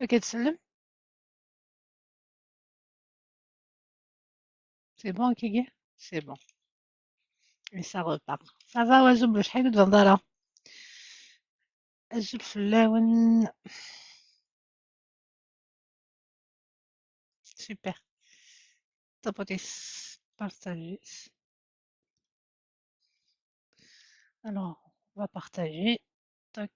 كتسلم. C'est bon, Kiki? C'est bon. Et ça repart. Ça va, Wazoub, شحال تفضل أزول فلاون. Super. Tapoter, partager. Alors, on va partager. Tac.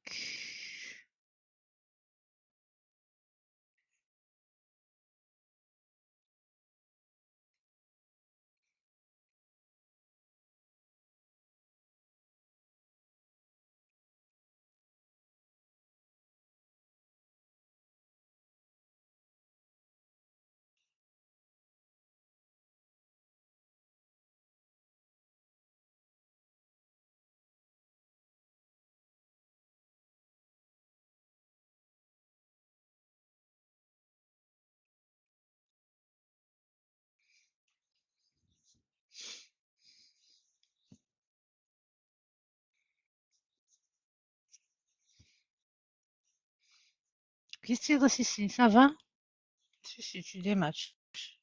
Qu'est-ce que c'est, si, ça va? Si, si, tu dématches.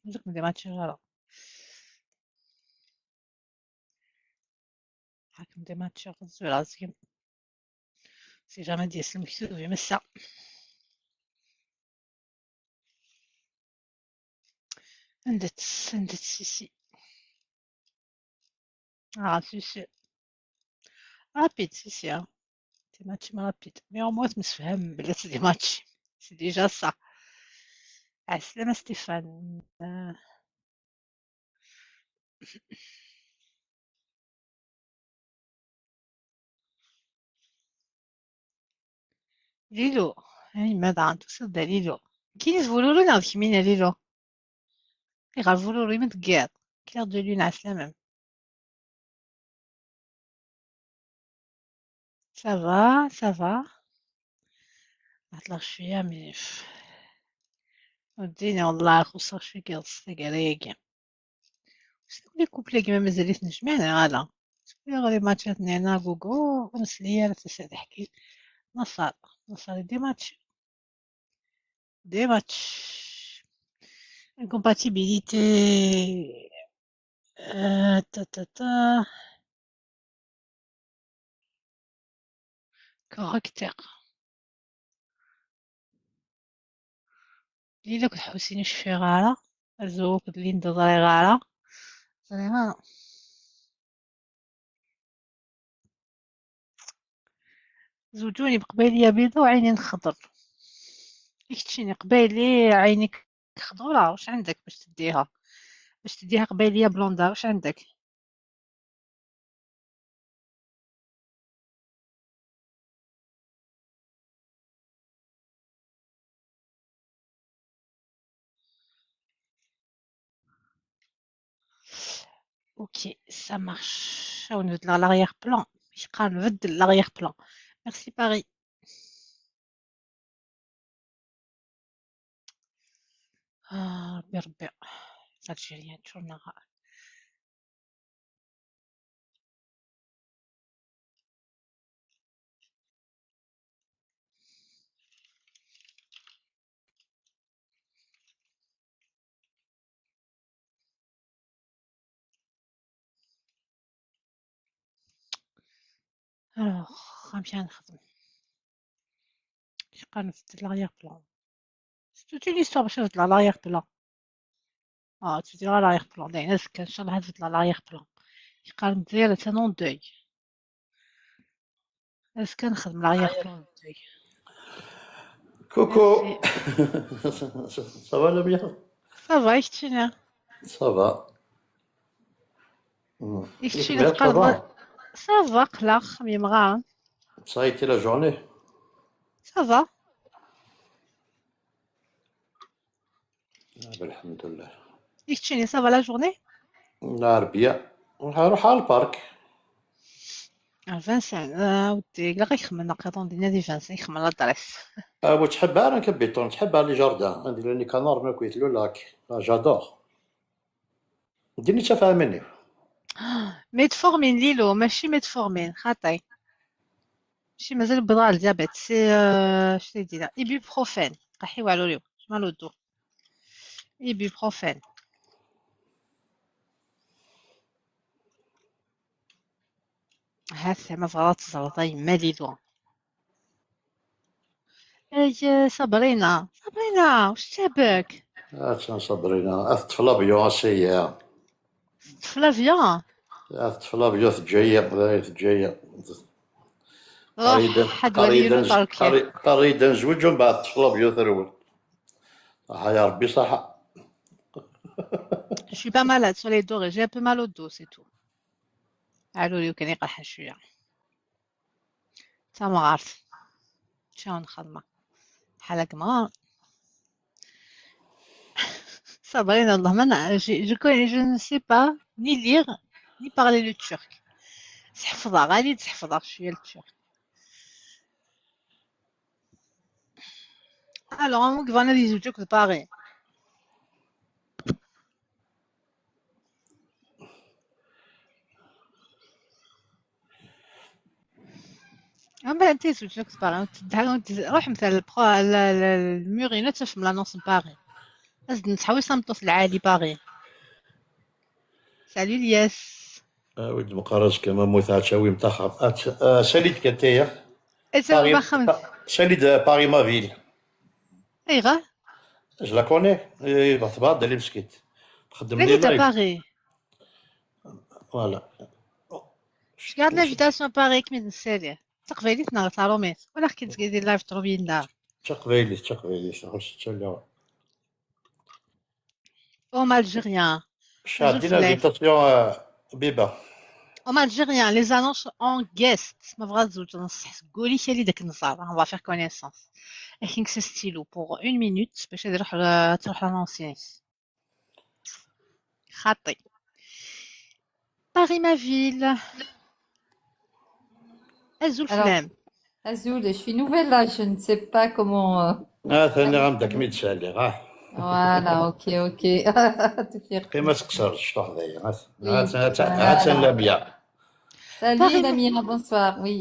Je dématch, voilà. حاكم dématch راسي. Si jamais ديال المكتوب يمسا. عندت عندت si si. Ah, si si. Rapide, si si. Hein. Dématch rapide. Mais au moins, تمسفهم بلي dématch. C'est déjà ça. عسلامة ستيفان. ليلو هاي ماذا عنده صد ليلو كاين فولولو نعرف كيمين ليلو غير فولولو يمد كاع Clair de lune. عسلامة. Ça va, ça va. عطلق شوية mais وديني والله خصها شوية كيغص كاع les couples كيما مازال نجمعنا غالا غادي ماتشات نينا غوغو ونسلية تحكي نصار نصار des matchs des matchs incompatibilité ta ta ta caractère. ليلى كنت حوسيني شفي غارة أرزوك لين تضري غارة زعما زوجوني بقبايلية بيضة وعينين خضر. يكتشيني قبايلي عينيك خضورة، واش عندك باش تديها؟ باش تديها قبايلية blonde، واش عندك؟ Ok, ça marche. On de l'arrière-plan. يقال نبدل l'arrière-plan. Merci Paris. آه ربي ربي l'Algérien toujours. Alors, غنمشي نخدم. يبقى نبدل l'arrière-plan. C'est toute une histoire باش نبدل l'arrière-plan. اه تبدل l'arrière-plan. دايما ان شاء الله نبدل l'arrière-plan. يبقى ندير c'est un deuil. Est-ce que نخدم l'arrière-plan deuil. Coucou. Ça va, Lamia? Ça va, كتشينا؟ Ça va. كتشينا Bien, ça va. Ça va قلاق ميمغا. Ça a été la journée? Ça va. Ah, ben, الحمد لله. كتشيني ça va la journée? نهار bien. نروح على ال parc. 25 ودي لا غيخمم نقيطون دينا دي 25 يخمم l'adresse. أه تحب انا كبيتون تحب les jardins عندي les canards ما كويت le lac. J'adore. ديني تفهم مني. ميتفورمين ليلو ماشي ميتفورمين خاطي ماشي مازال بضاع ال diabète c'est شنو يدير ibuprofène. قحي والو mal au dos. Ibuprofène. هاث ما فغلط زرطاي مالي دوا. اي صابرينا صابرينا واش تابك؟ صابرينا أث فلافيو سيا. فلافيو أث فلافيو تجاية تجاية. روح حد ولي تركيا. قريدا نزوج ومن بعد فلافيو ثرول. صح يا ربي صح. Je suis pas malade sur les dos, j'ai un peu mal au dos, c'est tout. قالوا كان يقرح شوية. تا ما عارف. شنو نخدمة. حالك ما صابرين الله ما je ne sais pas ni lire ni parler le turc. تحفظها غادي تحفظها شوية الترك. Alors, on va aller زوجك باري. أما أنت زوجك باري روح مثلا المورينة تفهم لانونس باري. أزد نتحوي سامطوس العالي باري. سالو الياس. ولد مقرز كما موت عشاوي متاخر. ساليد كتايا. ساليد باري ما فيل. ايغا. Je la connais. تبعد اللي مسكيت. تخدم لي لايف. باري. فوالا. Je garde l'invitation باري كميت نسالي. تقبايليت نغ تاروميت. ولا كي تقدي لايف تروبينا. تقبايليت تقبايليت خرجت. Homme algérien. شادين l'invitation بيبا. Homme algérien, les annonces en guest. ما بغات زوج نصح قولي شالي داك النصار. On va faire connaissance. لكن c'est stylo pour une minute باش تروح l'annonce. خاطي. Paris ma ville. Azul Flam. Azul, je suis nouvelle là, je ne sais pas comment. ثاني غنبدا كميت سالي غا. Voilà, ok, ok. كيما تقصرش تحضير. هات لاميا. Salut Lamia, bonsoir, oui.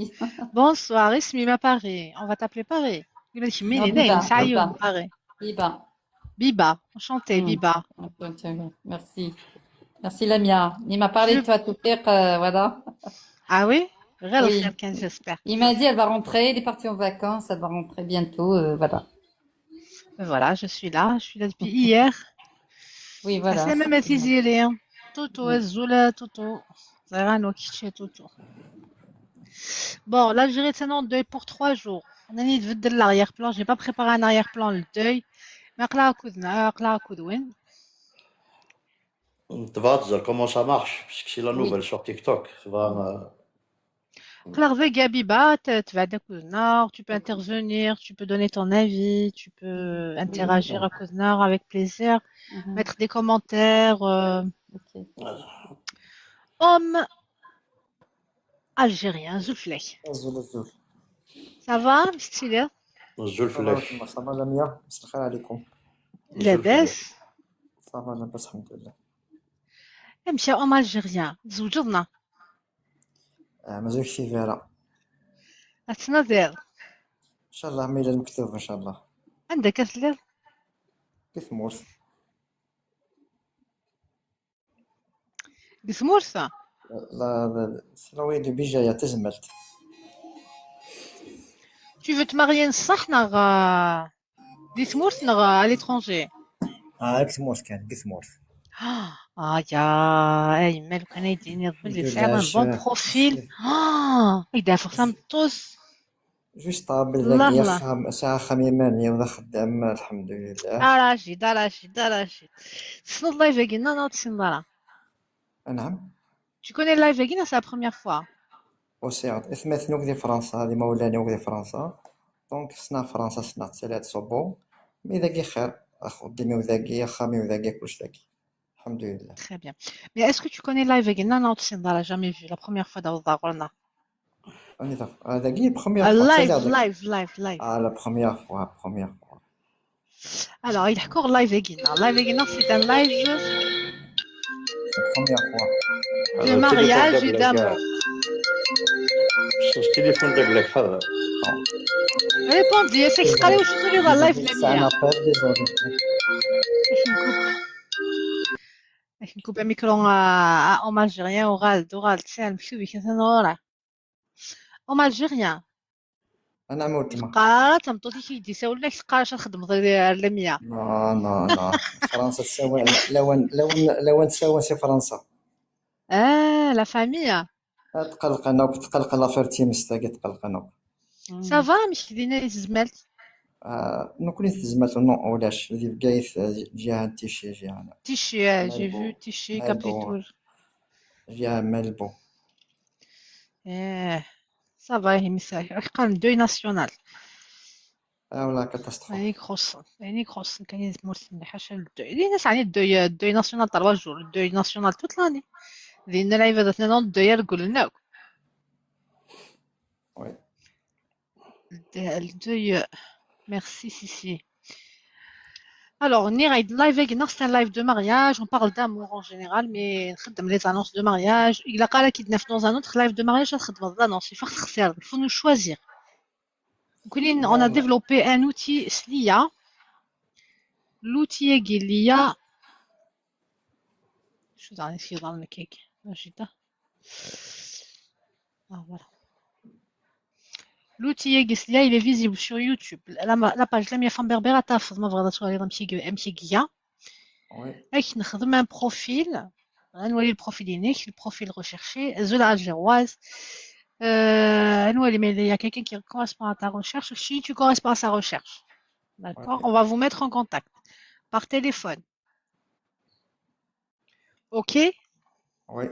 Bonsoir, Ismima Paris. On va t'appeler Paris. Biba, Paris. Biba. Biba, enchantée, Biba. Merci. Merci Lamia. Il m'a parlé de toi tout à l'heure, voilà. Ah oui? Oui. J'espère. Il m'a dit elle va rentrer, elle est partie en vacances, elle va rentrer bientôt, voilà. Voilà, je suis là depuis hier. Oui, voilà. C'est même Toto, Zoula, Toto. Toto. Bon, l'Algérie est en deuil pour 3 jours. On a mis de l'arrière-plan. Je n'ai pas préparé un arrière-plan, le deuil. Mais tu vas dire comment ça marche, puisque c'est la nouvelle sur TikTok. Tu vas. Gabiba, tu vas d'accord, tu peux intervenir, tu peux donner ton avis, tu peux interagir à Koznor avec plaisir, mettre des commentaires. Okay. Homme algérien, Zouflek. Ça va, stylé? Zouflek. Ça va, Lamia. Salam alaikum. لاباس. Ça va, لاباس الحمد لله. امشي homme algérien, تزوجنا. مازال في فيرا. تنظير. ان شاء الله ميلا المكتوب ان شاء الله. عندك اثلر؟ كيف مورث؟ كيف مورثة؟ لا سلاوي دو بيجايا تزملت. Tu veux te marier نصح نغ دي ثمورث نغ à l'étranger؟ كيف مورث كان كيف مورث. اه يا اي مالك انا يديني باللي ساعة بون بروفيل. يدافع سامطوس جوست ذاك ساعة خميمانية ولا خدام الحمد لله. راشد راشد راشد تسند لايف كينا نو تسند راه. نعم. Tu connais le live Guina, c'est la première fois. وسيعط اثماث نوك دي فرنسا هذه مولاني وك دي فرنسا دونك سنا فرنسا سنا تسالات صوبو مي ذاكي خير خدمي وذاكي خامي وذاكي كلش ذاكي الحمد لله. Très bien. Mais est-ce que tu connais live Guina? Non, tu n'as jamais vu. La première fois d'avoir هذاكي première fois. Live, live, live, live. Ah, la première fois, première fois. Alors, il y a encore live Guina. Live Guina, c'est un live. La première fois. De mariage et d'amour. التليفون داك لك هذا. Répondez, c'est que واش تقولي live C'est un لميا. appel, désolé. باش نكوب micro à homme algérien وغالد وغالد سالم شوفي كيف نورا homme algérien. أنا موتما. قرارات تمطوطي كي يساول لك قرارات نخدم لميا. non non non، فرنسا تساوي لو لو لو تساوي c'est فرنسا. اه la famille. تقلق انا، تقلق l'affaire تيمس تاكي، تقلق انا. ça va مش دينا زمالت. نكون تزمت non ولاش ذي بقايث جهة تيشي جهة تيشي، j'ai vu. مالبو. تيشي. مالبو. capitale. جهة مالبو. اه ça va، هي مساك قال deuil national. اه ولا catastrophe. يعني خص يعني خص كاين مرسل حاشا ال deuil اللي ناس يعني ال deuil، ال deuil national 3 jours، ال deuil national toute l'année. دينا العبادة نون ال deuil قلنا. oui. ال deuil. Merci, si, si. Alors, on ira live avec c'est un live de mariage, on parle d'amour en général, mais نخدم les annonces de mariage. Il a قال كي dans un autre live de mariage, نخدم l'annonce, il faut تختار, il faut nous choisir. Donc, on a développé un outil SLIA. L'outil est l'IA. شو دعني في ظل كيك جدا. Ah, voilà. L'outil SLIA, il est visible sur YouTube. La page Lamia Femme Berbère تحفظ ما بغا تولي مشي كيا. oui. باش نخدم un profil، نولي ال profil ينيك ال profil recherché زول algéroise، نولي mais il y a quelqu'un qui correspond à ta recherche, si tu corresponds à sa recherche. D'accord. Ok. On va vous mettre en contact par téléphone. Ok. oui.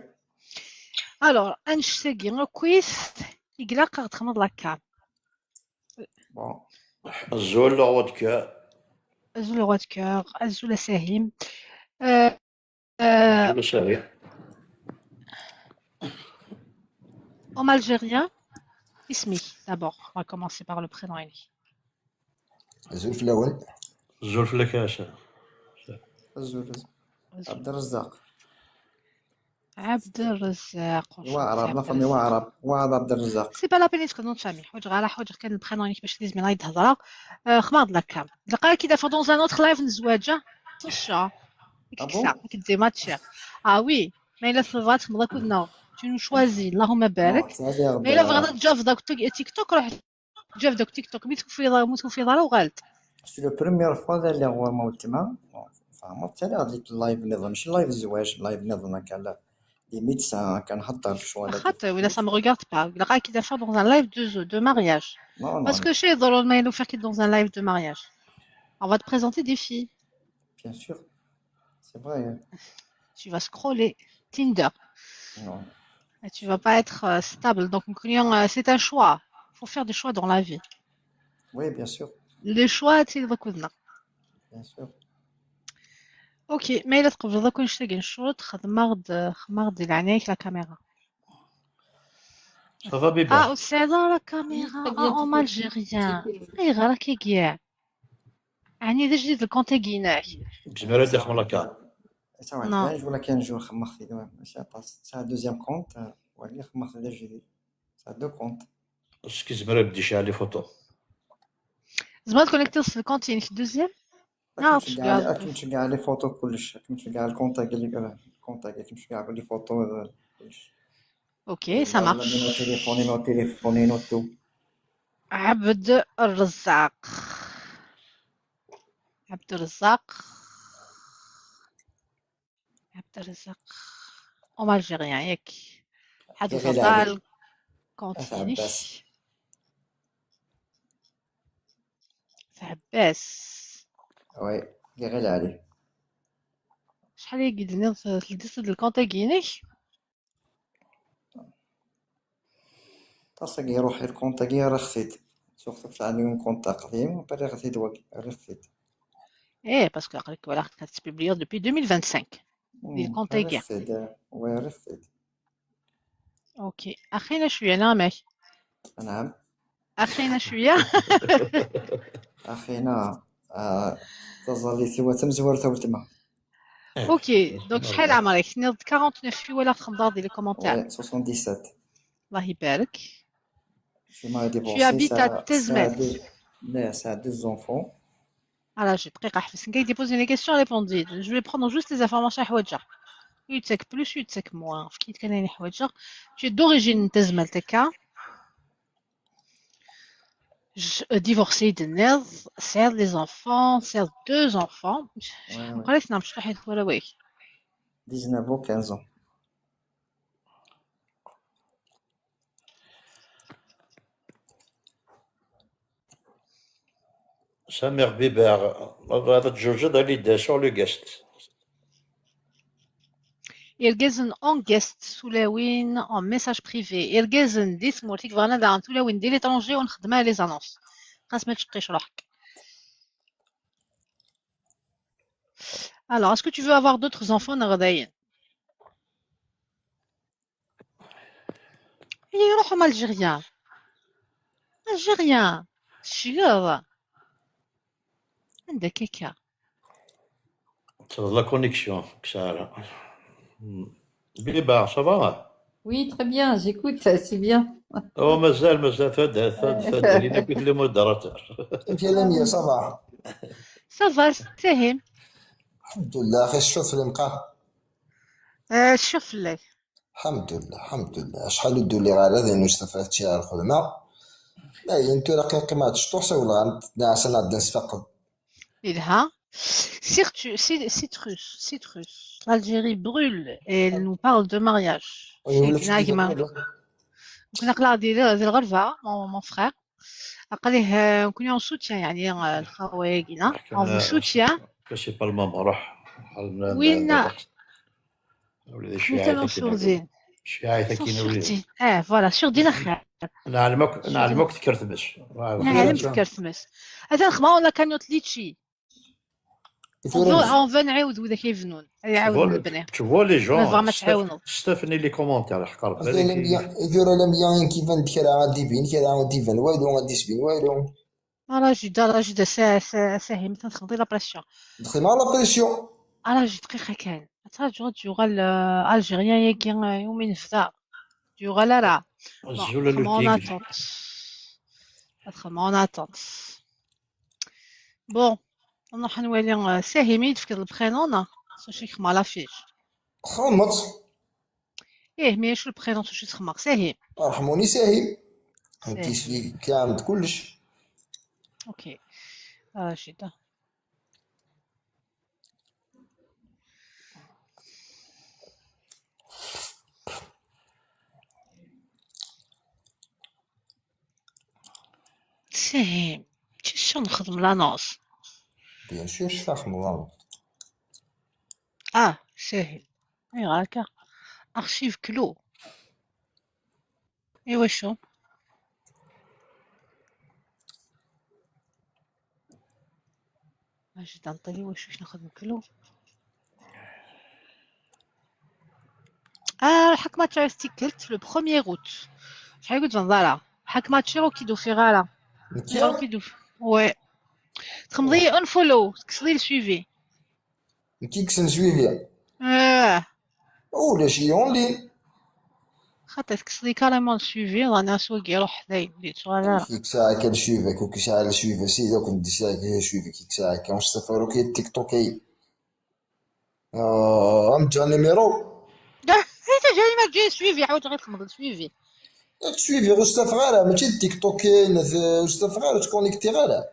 Alors, أنشتاقي كويس يقلق تخمض la cam. bon. Azul le roi de cœur. Azul le roi de cœur, Azul Sahim. Azul Sahim. Homme algérien, Ismi, d'abord. On va commencer par le prénom. Eli. Azul fell-awen. Azul fell-ak. Azul. عبد الرزاق. عبد الرزاق. وعرب la famille وعرب وعرب عبد الرزاق. c'est pas la peine تكون nom de famille، حوج غير حوج كان ال prénom باش لازم نايد هضره. خماض la cam لقا كي دافع dans un autre live نزواجه طشا. Ah bon؟ كدي ماتشير. اه oui، mais الا تبغى تخمض كنا tu nous choisis، اللهم بارك. mais الا بغيت تجاف داك تيك توك روح جاف داك تيك توك، مي تكون في دار وغلط. c'est la première fois اللي هو موتما فهمت على غادي ال live نظام، ماشي live الزواج، live نظام هكا على les médecins كنهضر شويه. خاطر ولا ça me regarde pas. لقا كي دافع dans un live de mariage. non. Parce non. que chez ضروري ما يلو faire dans un live de mariage. On va te présenter des filles. bien sûr، c'est vrai. Tu vas scroller Tinder. non. Et tu vas pas être stable. Donc, client, c'est un choix. Il faut faire des choix dans la vie. oui bien sûr. Les choix, c'est le كلنا. bien sûr. Ok، mais إلا تقبل ذاك نشتاق نشوط خدمة خمغد العنايك la caméra. Ça va bébé. Ah, c'est dans la caméra. Très bien, Ah, homme tout algérien. اي غير كي كاع. يعني إذا جديد ال compte كيناك. زمرا داخل la cam. سا واحد non. 20 jours ولا 15 jours خمخت ماشي عطاس سا deuxième compte ولا خمخت دا جديد سا deux comptes. est-ce que زمرا بدي شي les photos. زعما تكونيكتي ال compte ينك deuxième. اه راكم تشجع les photos كلش، راكم تشجع ال contact اللي ال contact راكم تشجع les photos كلش. ok، ça marche. numéro téléphone، numéro téléphone نوتو. عبد الرزاق، عبد الرزاق، عبد الرزاق homme algérien ياك حد غير الفضل علي. compte عباس. عباس. oui غير علي. شحال يقدني تلديت ال compte كينيك. تصق يروح ال compte راه خفيت surtout عندي un compte قديم وبري خفيت واك راه خفيت. ايه parce que قالك ولا كتبوبليو depuis 2025 ديال ال compte كاع. خفيت، oui راه خفيت. ok اخينا شويه نعم. نعم. اخينا شويه. اخينا تظلي سوى تمزور تما. ok، donc شحال عمرك؟ 49 ولا 5 ديال les commentaires. oui 77. الله يبارك. Je suis marié Tu divorcé, habites à ça a Tezmelt. deux, لا, ça a deux enfants. Alors, j'ai دقيقة حبس نكاي déposer les questions répondez. Je vais prendre juste les informations حوايج. يتك plus يتك moins. في كي كان حوايج. Tu es d'origine Tezmelt هكا. Divorcé de Nez, c'est les enfants, c'est deux enfants. Ouais, ouais. قريت نعم شرح ولا وي. 19 ans, 15 ans. Samir Biber, هذا تجوجد على sur le guest. يرجزن en guest سولاوين en message privé. يرجزن دي سمورتيك فغنا دان تولاوين دي l'étranger ونخدمها les annonces. خاص ما تشقيش روحك. Alors, est-ce que tu veux avoir d'autres enfants نغداين؟ يروحوا algérien. Algérien. شيغ. عندك هكا. La connexion, ça. Bibar, ça va? Oui, très bien, j'écoute, c'est bien. هو مازال مازال فد فد فد لينا كنت le modérateur. كيف يا لميا ça va؟ Ça va, ساهم. الحمد لله اخي الشوف في المقام. شوف لك. الحمد لله الحمد لله شحال ودو لي غير هذا نستفاد شي على الخدمة لا انتو راه قيمة تشطوس ولا نعس نعد نسفق إلها. Citrus, citrus. L'Algérie brûle et elle nous parle de mariage. ولا شيء كما كنا قلا ديال الغرفة mon frère. قال كنا en soutien يعني الخواجينا on vous soutient. c'est pas le moment روح. وين وليدي شي سوردين. شي كاين وليدي. اه voilà surdine خير. نعلمك نعلمك تكرتمس. نعلم تكرتمس. هذا الخما ولا cagnotte Leetchi. On veut نعاود وذا كيفنون يعاود نبني. Tu vois les gens, ما تعاونوا. ستافني les commentaires حقا يديروا لميا كيف كرا غادي بين كرا غادي بين والو غادي سبين والو. راه جدا ساهي مثلا تخدي la pression. دخل مع la pression. راه جي دقيقة كان تراجع تجوغال algérien ياكي يومين فدا تجوغال راه. الزوله en attente. En attente. Bon. نروح نولي ساهمي تفكر ال prénom شي يخمع la fiche. خمط. ايه mais شو ال prénom شو تخمق ساهي. رحموني ساهي. كيسوي كامل كلش. OK رشيدة. ساهي شو نخدم l'annonce. Bien sûr شفاخ نظام. اه ساهل ايوا هكا archive clos. ايوا شو اش نطلي واش واش نخدم clos. حكمة تشارستيكلت le premier août. شحال قلت فنظارة حكمة تشيرو كيدو في غالا كيدو oui تخمضي unfollow تكسري ال suivi. كيكسن suivi. اه ولا شي en ligne. خاطر تكسري carrément ال suivi رانا سوقي روح دايم ديت كيك ساعة كان suivi كوكي ساعة suivi سي دوك ندي ساعة كي suivi كيك ساعة كان سافرو كي تيك توك ام جا numéro. انت جاي ما تجي suivi عاود غير تخمض suivi. Suivi غوستاف غير ماشي تيك توك غوستاف غير تكونيكتي غير.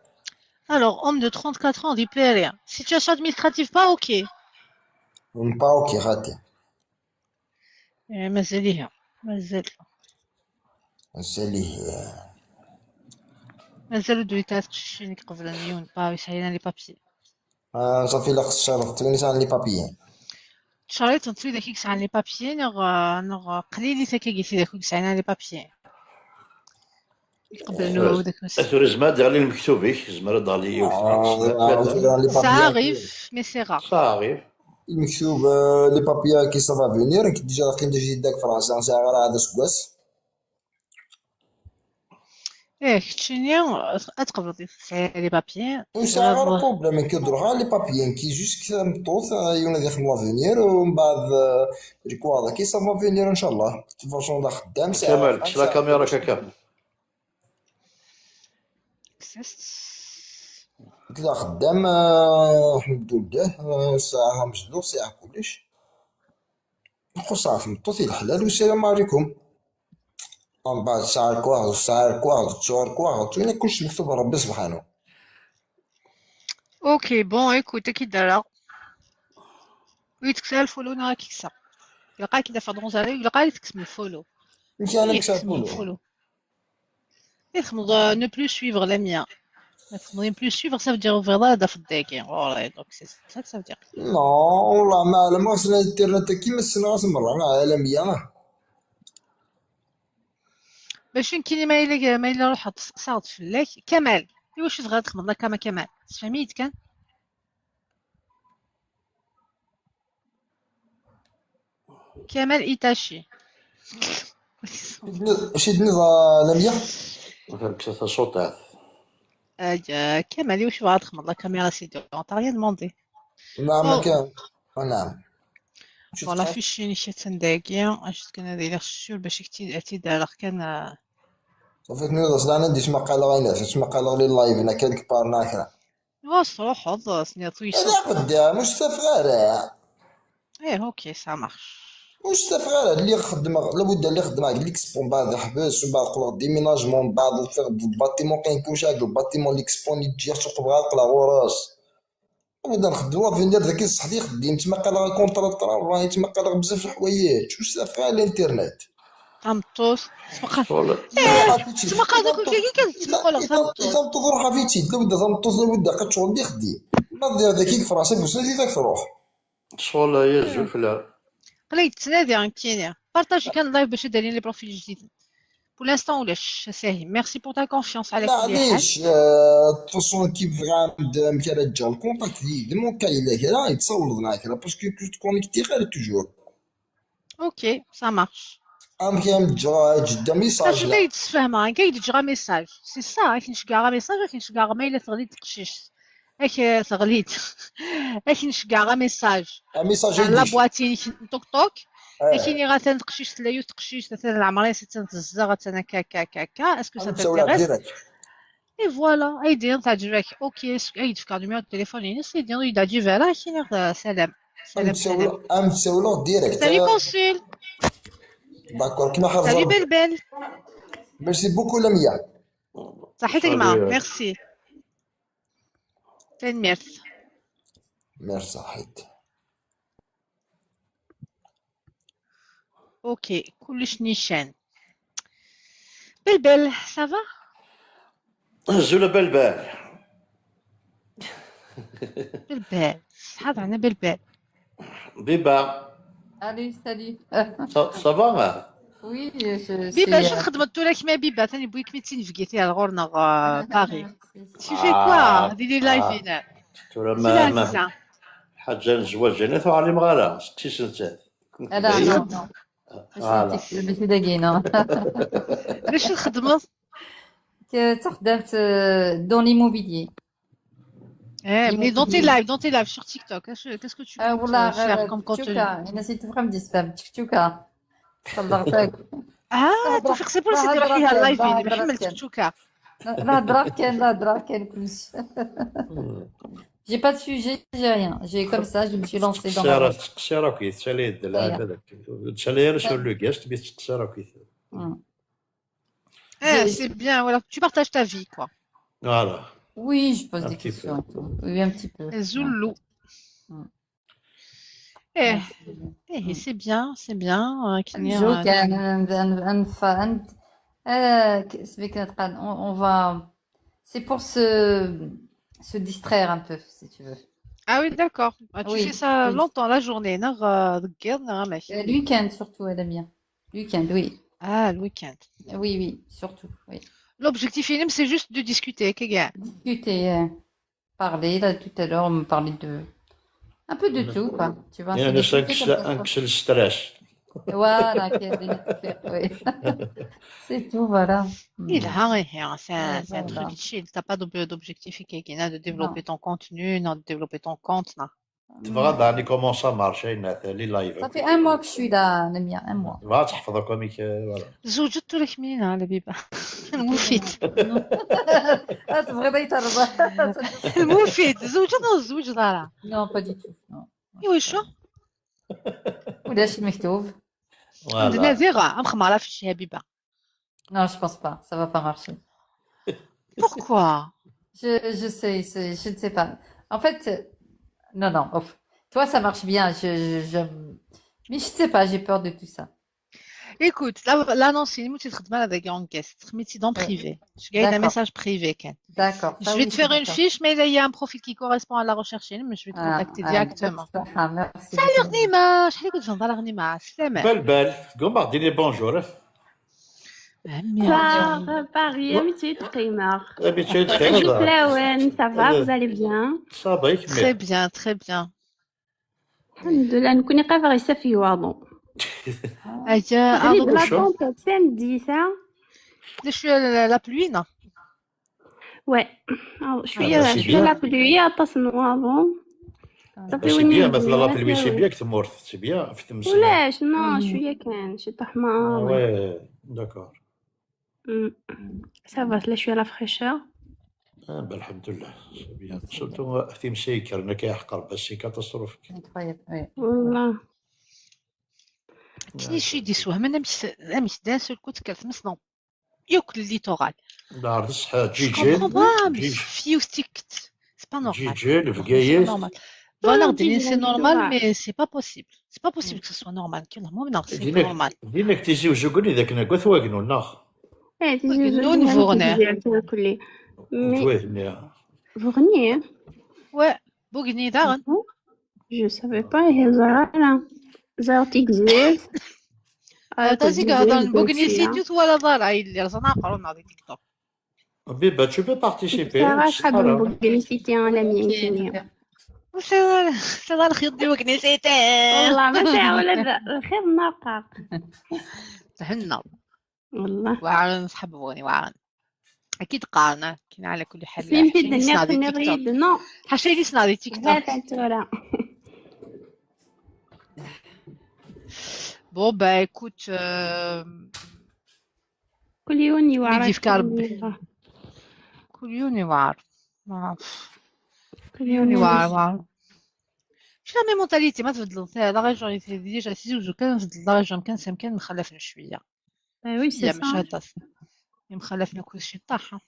Alors, homme de 34 ans, diplômé. Situation administrative pas ok. Pas ok, raté. مازاليها مازال. مازاليه. مازالو دويتات تشيني قبل مليون با يسعينا les papiers. صافي لا خص شرط توني سان les papiers. شريت نتوي داك يسعى les papiers نغ قليل تا كي داك يسعينا les papiers. يقبلوا داك اثر زما دغلي المكتوب زما دغلي. Ça arrive, mais c'est rare. Ça arrive. المكتوب les papiers كي ça va venir كي déjà كاين déjà داك فرنسا ساعة غير هذا سكواس. ايه كتشيني اتقبل تسعي les papiers. وساعة غير problème كي دروها les papiers كي juste كي مطوط يونا ديال l'avenir ومن بعد الكوادا كي ça va venir ان شاء الله façon خدام كمال la caméra كامل. existe. قلت خدام الحمد لله ساعة مزدور ساعة كلش نخص في مطوطي الحلال والسلام عليكم من بعد ساعة كواغد ساعة كواغد تصور كواغد وين كلش مكتوب ربي سبحانه. Ok, bon, écoute, كي دارا ويتكسى ال follow نهار كيكسى يلقى كي دافع دون يلقى يتكسم ال follow. انت انا مكسى يتكسم follow ال follow يخمض ne plus suivre la mienne. Ne plus suivre, ça veut dire ouvrir la في الداكي. Voilà, donc c'est ça que ça veut dire. non والله ما علم غسنا الانترنت كيما السنة غاس مرة ما عالمية. باش كاين ما إلا روح تسقساط فلاك كمال واش تبغى تخمض لك كما كمال فهميت كان كمال إيتاشي. شي دني لميا كسا صوتات. كمال واش بغا تخمض la caméra سيدي on t'a rien demandé. نعم ما كان نعم. voilà فيش نيشان داكي اش كان هذا الى سور باش اعتدال كان صافي نوض اصلا عندي تسمى قال غينا تسمى قال لي ال live انا كان كبار ناكرا واش روح حظ سنيطوي انا قدام مش غير. ايه OK ça marche. مش غير اللي خدم لابد اللي خدم على l'expo بعد حبس ومن بعد قلق déménagement بعد ال bâtiment كاين كلشي هاك ال bâtiment l'expo اللي تجي تقبل غير قلا غوراس نبدا نخدم l'avenir ذاك الصح اللي خدم تما قال contrat travail تما قال بزاف الحوايج واش غير الانترنت. تمطوس تبقى تما قال دوك كي كتقول تمطوس روح فيتي لابد تمطوس لابد قد شغل اللي خدي ما دير ذاك فرنسا في سنتي ذاك تروح شغل يزول في قليت تنادي عن كينيا partager كان live باش دارين les profils جديد pour l'instant ولاش ساهي. merci pour ta confiance على كل حال. معليش توصل كيف عند مكان رجال ال contact ديال مون كاين كذا يتصور معاك parce que تكونيكتي غير toujours. OK ça marche. ام كان جدا message اش اللي يتفهم كاين تجرا message c'est ça كنشكا message كنشكا ما الا تغليت تقشيش اك تغليت كنشكا message message la boîte توك توك كاين غا تنقشيش لا تقشيش مثلا العمريه تنتزا تنا كا كا كا كا est-ce que ça t'intéresse et voilà اي دير تعجبك OK اي تفكر numéro التليفون ينس يدير يدعجب فالا كاين سلام سلام سلام ام تساولو direct. salut consul. d'accord كيما حافظ. salut بلبل. merci beaucoup لميا. صحيتك ما ميرسي تنميرت. ميرسي صحيت. OK كلش نيشان. بلبل ça va؟ زولا بلبل. بلبل صحاب عنا بلبل. بيبا. Allez, salut. ça va؟ Oui, je بيبا suis. شو خدمت لك ما بيبا ثاني بويك ميتين فكيتي على غورنا باري. Tu fais quoi؟ هذه les lives هنا. ترى ما حاجة الزواج انا تعلم غالا ستي سنتات. لا non non. ماشي داكينا. باش نخدمو؟ تخدمت dans l'immobilier. Eh, mais dans tes lives sur TikTok, qu'est-ce que tu comptes faire comme contenu؟ انا سيت فهم ديسفهم تيك توك صدقتك. اه توفيق c'est pour سيدي راح فيها ال live محمل تيك توك. لا هضره كان لا هضره كان كلشي. J'ai pas de sujet, j'ai rien. J'ai comme ça, je me suis lancée dans la. تقصيرة كي تسالي هذاك تسالي sur le guest بي تقصيرة كي. Eh, c'est bien, voilà, tu partages ta vie, quoi. Voilà. Oui, je pose des questions et tout. Oui, un petit peu. Zoulou. Eh, eh, c'est bien, c'est bien. On va. C'est pour se distraire un peu, si tu veux. Ah oui, d'accord. Ah, tu Oui, fais ça oui. longtemps, la journée. Le week-end, surtout, Adamia. Le week-end, oui. Ah, le week-end. Oui, oui, surtout, oui. L'objectif, c'est juste de discuter. Discuter, parler. Là, tout à l'heure, on me parlait de... Un peu de tout, quoi. Tu vois, يعني c'est le stress. Voilà, oui. C'est tout, voilà. Il a rien, c'est un truc chill. T'as pas d'objectif qui est de développer ton contenu, non de développer ton compte, non. تبغى داني comment ça marche les lives. Ça fait un mois que je suis là, Lamia, un mois. تبغى تحفظ comique voilà. زوجت لك مين على بيبا المفيد. Ah, تبغي ترضى. المفيد زوجت ولا زوج دارا؟ Non, pas du tout. Non. ايوا شو؟ ولاش المكتوب؟ عندنا زيغة أم خمارة في شي حبيبة. Non, je pense pas. Ça va pas marcher. Pourquoi? Je sais, je ne sais pas. En fait, non, non. Off. Toi, ça marche bien. Mais je sais pas, j'ai peur de tout ça. Écoute, l'annonce, il est تخدم avec en guest, mais dans privé. Je gagne un message privé, Ken. D'accord. Je vais te faire une fiche, mais là, il y a un profil qui correspond à la recherche, mais je vais te contacter directement. Merci. Salut Rnima, شحال كنت نهضر Rnima, سلامة. بل بل قوم ديني bonjour. Paris, amitié تقيمة. Amitié تقيمة. Ça va, vous allez bien? Ça va, Très bien, très bien. الحمد لله نكوني قافة يسافي واضو. أجا la tempête samedi ça. شوية la pluie non? Ouais. شوية شوية la pluie أطاس نواضو. c'est bien مثلا la pluie c'est bien كتمورث c'est bien في تمس. ولاش non شوية كان شي طحمة. Ouais d'accord. Ça va لا شوية la fraîcheur. الحمد لله c'est bien surtout في مسيكر كيحقر بس c'est catastrophe. والله. كاين شي دي سوهم انا مش d'un seul coup تكرت مسنو ياكل ال littoral. نهار الصحة جيجي فيوستيكت c'est pas normal. جيجي فكايس. Voilà, c'est normal, mais c'est pas possible. C'est pas possible que ce soit normal. Non, c'est pas normal. دينك تيجي وجوكوني ذاك ناكل واكنو ناخ. ايه تيجي وجوكوني. فورني. Ouais, بوغني دارن. Je savais pas, هي زرارة. زارتي كزيف. تازيك هضر بوغني سيتي ولا ضارع اللي رزنا قرونا في تيك توك. بيبا tu peux participer. صراحة بوغني سيتي انا مين. سي الخيط دي بوغني سيتي. والله ما ساعة ولا الخير ناقاق. تهنا. والله. وعارن صحاب بوغني وعارن. اكيد قارنة كاين على كل حال. سلمتي الدنيا نريد نو. حاشا لي سنادي تيك توك. Bon, bah écoute. كل يوم يوعر. كل يوم يوعر. كل يوم يوعر. مش la même mentalité ما تبدلو la région déjà سيزي وزو كان نبدل la région كان سام كان مخلفنا شويه. oui c'est مش هذا مخلفنا كلشي طاح.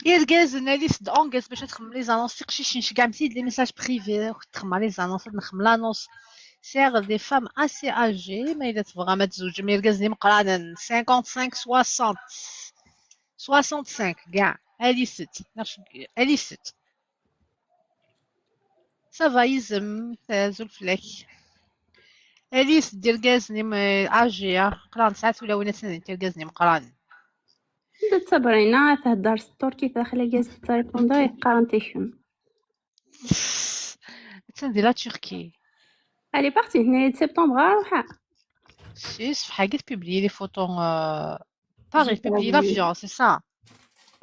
يا الكاز انا liste d'anglais باش تخدم les annonces تقشيش كاع مسيد les messages privés تخدم les annonces نخدم l'annonce. سيغ des femmes assez âgées ما الا تبغى ما تزوج mais الكاز مقرانا 55 60 65 كاع هادي ست هادي ست ça va يزم تازول فلاك هادي ست ديال كازني âgées قران ساعات ولا وين ديال كازني مقران. تصبرينا تهدر التركي داخل كاز تريبوندو قارن تيشم تندي la Turquie. Elle est partie, هنا سبتمبر روحها. Si, حاجة publier les photos Paris, publier l'avion, c'est ça.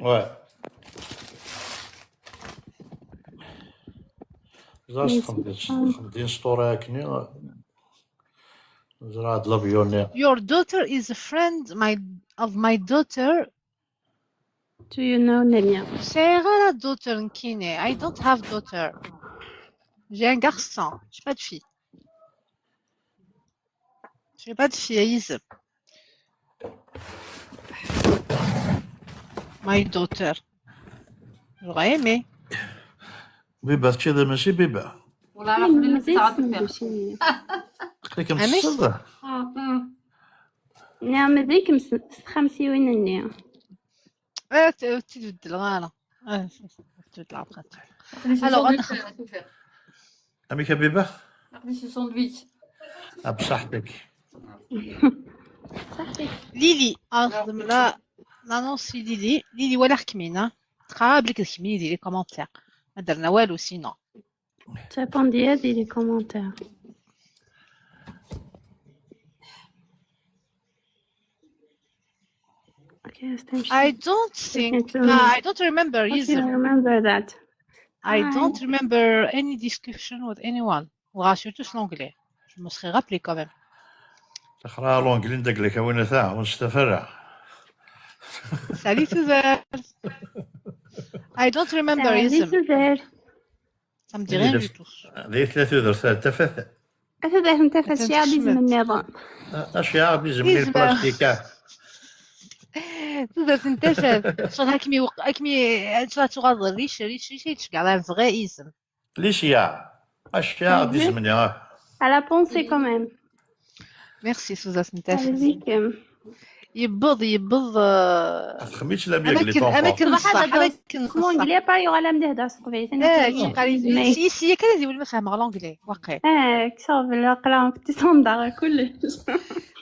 Ouais. زاش خمدين ستوري كني زرا هاد l'avion. Your daughter is a friend of my daughter. Do you know Lamia? C'est la daughter نكيني. I don't have daughter. J'ai un garçon, j'ai pas de fille. J'ai pas de fille, Isa. My daughter. J'aurais aimé. بيبا كذا ماشي بيبا. والله عرفت خليك متصدى. نعم ذيك خمسة وين النية. تبدل غانا. تبدل عبقات. Alors أميك بيبا؟ ناخذ شي ساندويتش. بصحتك. ليلي نخدم لا l'annonce ليلي ليلي ولا حكمينا تقابلك الكمية ديال les commentaires ما درنا والو sinon. تريبوندي هادي les commentaires. I don't think I don't remember. I remember that. I don't remember any discussion with anyone. وغا surtout l'anglais. Je me serais rappelé quand même. تخرا l'anglais ندق لك وين ثا ونستفرع. Salut Suzanne. I don't remember Salut ism. Suzanne. Ça me dit rien du tout. ذي ثلاث درسات تفث. أثذا انت فاشيا بيزم النظام. اشياء بيزم البلاستيكا. تقدر تنتفض شغل هاكمي هاكمي تغادر ريش ريش ريش تشكع فغي اسم. ليشيا اشياء بيزم. Elle a pensé quand même. ميرسي سوزا سنتاف. Allez-y. يبض يبض. خميتش لا ميك لي طونفون. اماكن الصح اماكن الصح. l'anglais با يغا لا مدهدا سقبيت. اه قال سي سي كان يقول ما فاهم l'anglais واقع. اه كصوب لا قرا في standard كلش.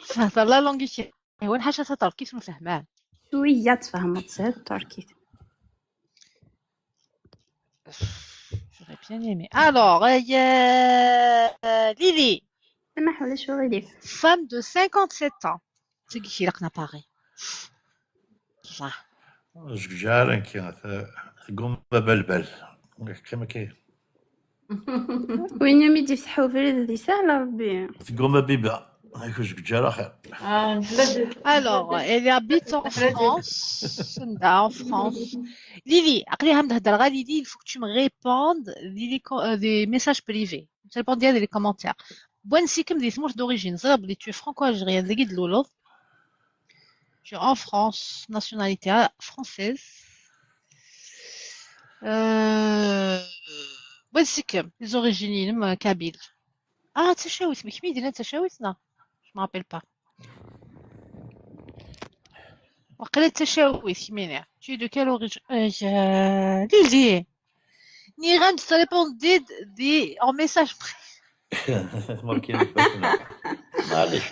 تهضر la langue هو الحاجه تهضر كيف ما فهماه. شويه تفهم تصير التركي. J'aurais bien aimé. Alors, Lily. سمح ولا شو غيليف. Femme de 57 ans. C'est qui qui Paris. صح. زجالا كي تقوم بلبل كما كي. وين يوم يفتحوا في ذي سهلة ربي. تقوم بيبا. Alors, elle habite en France. En France. Lily, Lily, il faut que tu me répondes des messages privés. Tu réponds des commentaires. Bonne sikem des mots d'origine. Tu es franco-algérienne, tu es en France, nationalité française. Bonne sikem, les origines kabyle. Ah, تشاوت, mais qui dit تشاوت non? Je me rappelle pas. وقيلا تشاوي كيميني. Tu es de quelle origine? Lily. Niran, tu réponds des en message privé. معليش.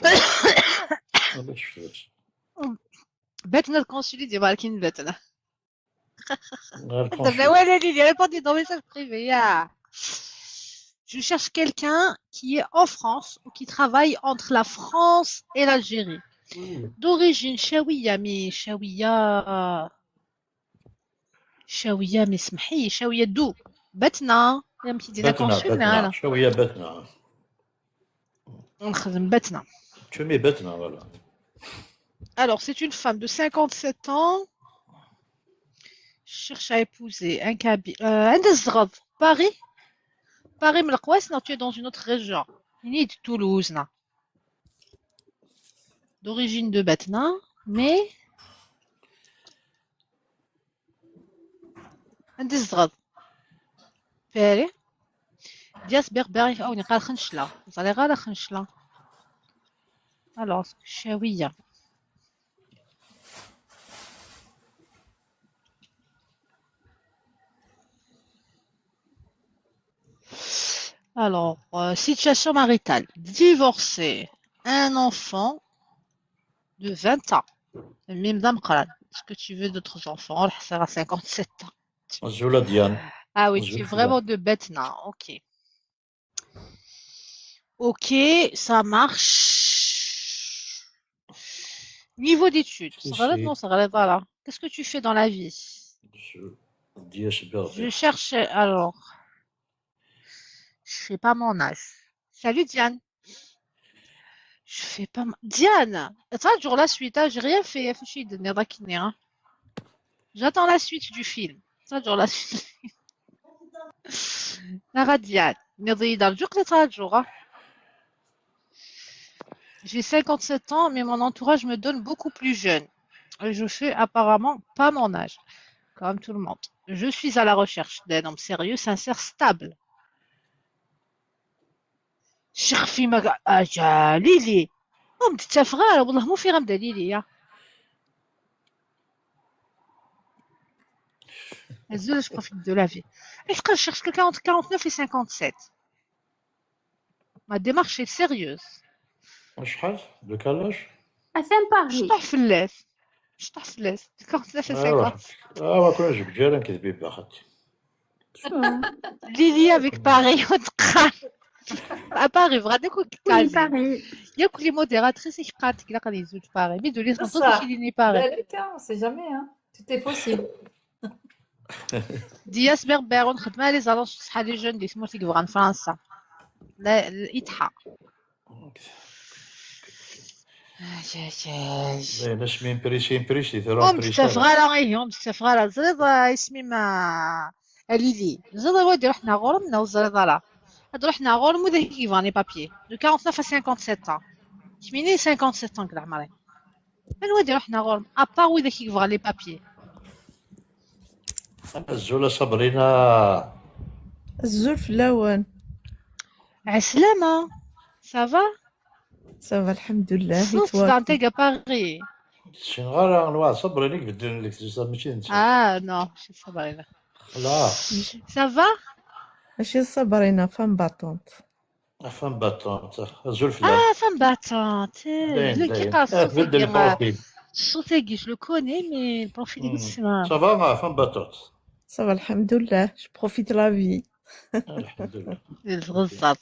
معليش. باتنا الكونسولي ديال ولكن باتنا. ولا Lily, répondez dans message privé. Je cherche quelqu'un qui est en France ou qui travaille entre la France et l'Algérie. D'origine chaouia, mais chaouia... Chaouia, mais smhi, chaouia d'où? Batna. Batna, chaouia Batna. On khadem Batna. Tu mets Batna, voilà. Alors, c'est une femme de 57 ans. Cherche à épouser un Kabyle. Un des Paris. Paris, mais non, tu es dans une autre région. Il est de Toulouse, non. D'origine de Batna, mais عندي الزغب. Paris. دياس بربري أو نقال خنشلة. زالي غالا خنشلة. Alors, شاوية. Alors, situation maritale. Divorcé. Un enfant de 20 ans. Même dame Khalal. Est-ce que tu veux d'autres enfants? Ça à 57 ans. Zola Diane. Ah oui, tu es vraiment de Betna. Ok. Ok, ça marche. Niveau d'études. Non, ça relève pas là. Qu'est-ce que tu fais dans la vie? Je cherche. Alors. Je fais pas mon âge. Salut Diane. Je fais pas Diane, attends, toujours la suite, hein, j'ai rien fait. J'attends la suite du film. Toujours la suite. Diane. J'ai 57 ans, mais mon entourage me donne beaucoup plus jeune. Et je fais apparemment pas mon âge, comme tout le monde. Je suis à la recherche d'un homme sérieux, sincère, stable. شيخ ما اجا ليلي ام تتفغى والله مو في غمده ليلي يا الزوج je profite de la vie. Est-ce que je cherche quelqu'un entre 49 et 57? Ma démarche est sérieuse. شحال de quel âge؟ أثان باغي. شطح فلاس شطح فلاس 49 et 57. اه ما كناش بجال نكذب بها خاطي. ليلي avec Paris وتقال. À Paris, vraiment, quoi, Oui, Paris. Il y a que les modératrices qui pratiquent là, quand ils jouent Paris. Mais de les entendre qui disent Paris. On sait jamais, hein. Tout est possible. دياس berbère ونخدم les annonces صحا les jeunes دي سموتي كيفغان فرنسا لا الإتحا. باش مين بريشي بريشي ثرون هم بريشي. تستفغالا غير هم تستفغالا زريض اسمي ما ليلي زريض وادي رحنا غورمنا وزريض لا هاد رحنا غورم وذا كيفاني بابي دو 49 à 57 ans شميني 57 ans كدا عمري من وادي رحنا غورم ابار وذا كيفغا لي بابي. الزولة صبرينا. الزول في الأول. عسلامة ça va؟ ça va الحمد لله. صوت et toi؟ دانتيغا باري. شنغارا نوا صبرينا بدل لك ماشي انت. اه non ماشي صبرينا. لا. ça va؟ ماشي صبرينا، femme battante. femme battante الزول في الأول. اه femme battante. داين لو كي داين قال الصوت بدل كي ال profil. الصوت كي je le connais mais ال profil ديالو تسمع. ça va femme battante؟ ça va الحمد لله، je profite la vie. الحمد لله. الغزاط.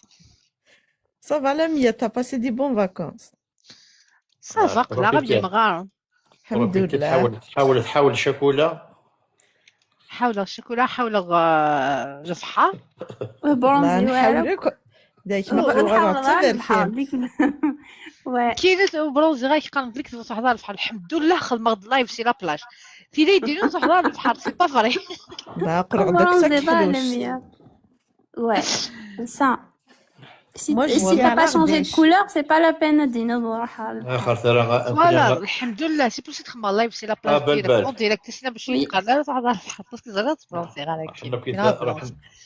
ça va لميا، t'as passé des bonnes vacances؟ ça va قلا غادي مغار. الحمد profiter. لله. تحاول تحاول تحاول شاكولا. حاول الشوكولا حاول الفحا. لا برونزي واعرة. نحاولك داك نقولوا نحاول غير غير البحر تذركين. ديك ouais. كاين برونزي غير كيقارن لك تحضر البحر الحمد لله خدمة live c'est la plage في لي يديروا تحضر البحر c'est pas vrai. لا قرع داك برونزي ساك حلوش. ظالم ouais ça si Moi, je si suis t'as à pas changé de l'Ardèche. couleur c'est pas la peine دينا نروح على البحر. اخر ترى voilà الحمد لله c'est pour تخدم live c'est la plage بال direct بال. en direct تسنى باش oui. يبقى لا تحضر البحر parce que زرات برونزي غير حنا كاين كي راح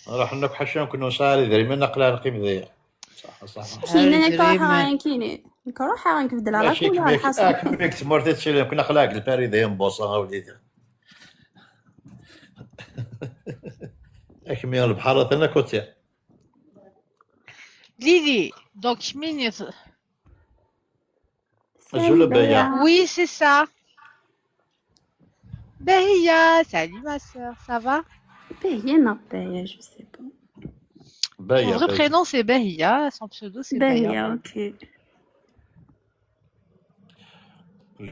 راح نك حشا كنا صاري ذري من نقلا نقيم ذي صح صح. كاين انا كروح غنكيني كروح غنكبدل على ماشي couleur كميك الحسن. كميك تمرت تشيل كنا خلاك الباري ذي مبوصه وليدي اكمي البحر ثنا كوتيا. ليلي donc مين الزولة بايا. oui c'est ça باهية. salut ma sœur, ça va؟ باهية non باهية je sais pas. Son بايا vrai بايا. prénom c'est Bahia, son pseudo c'est Bahia. باهية ok.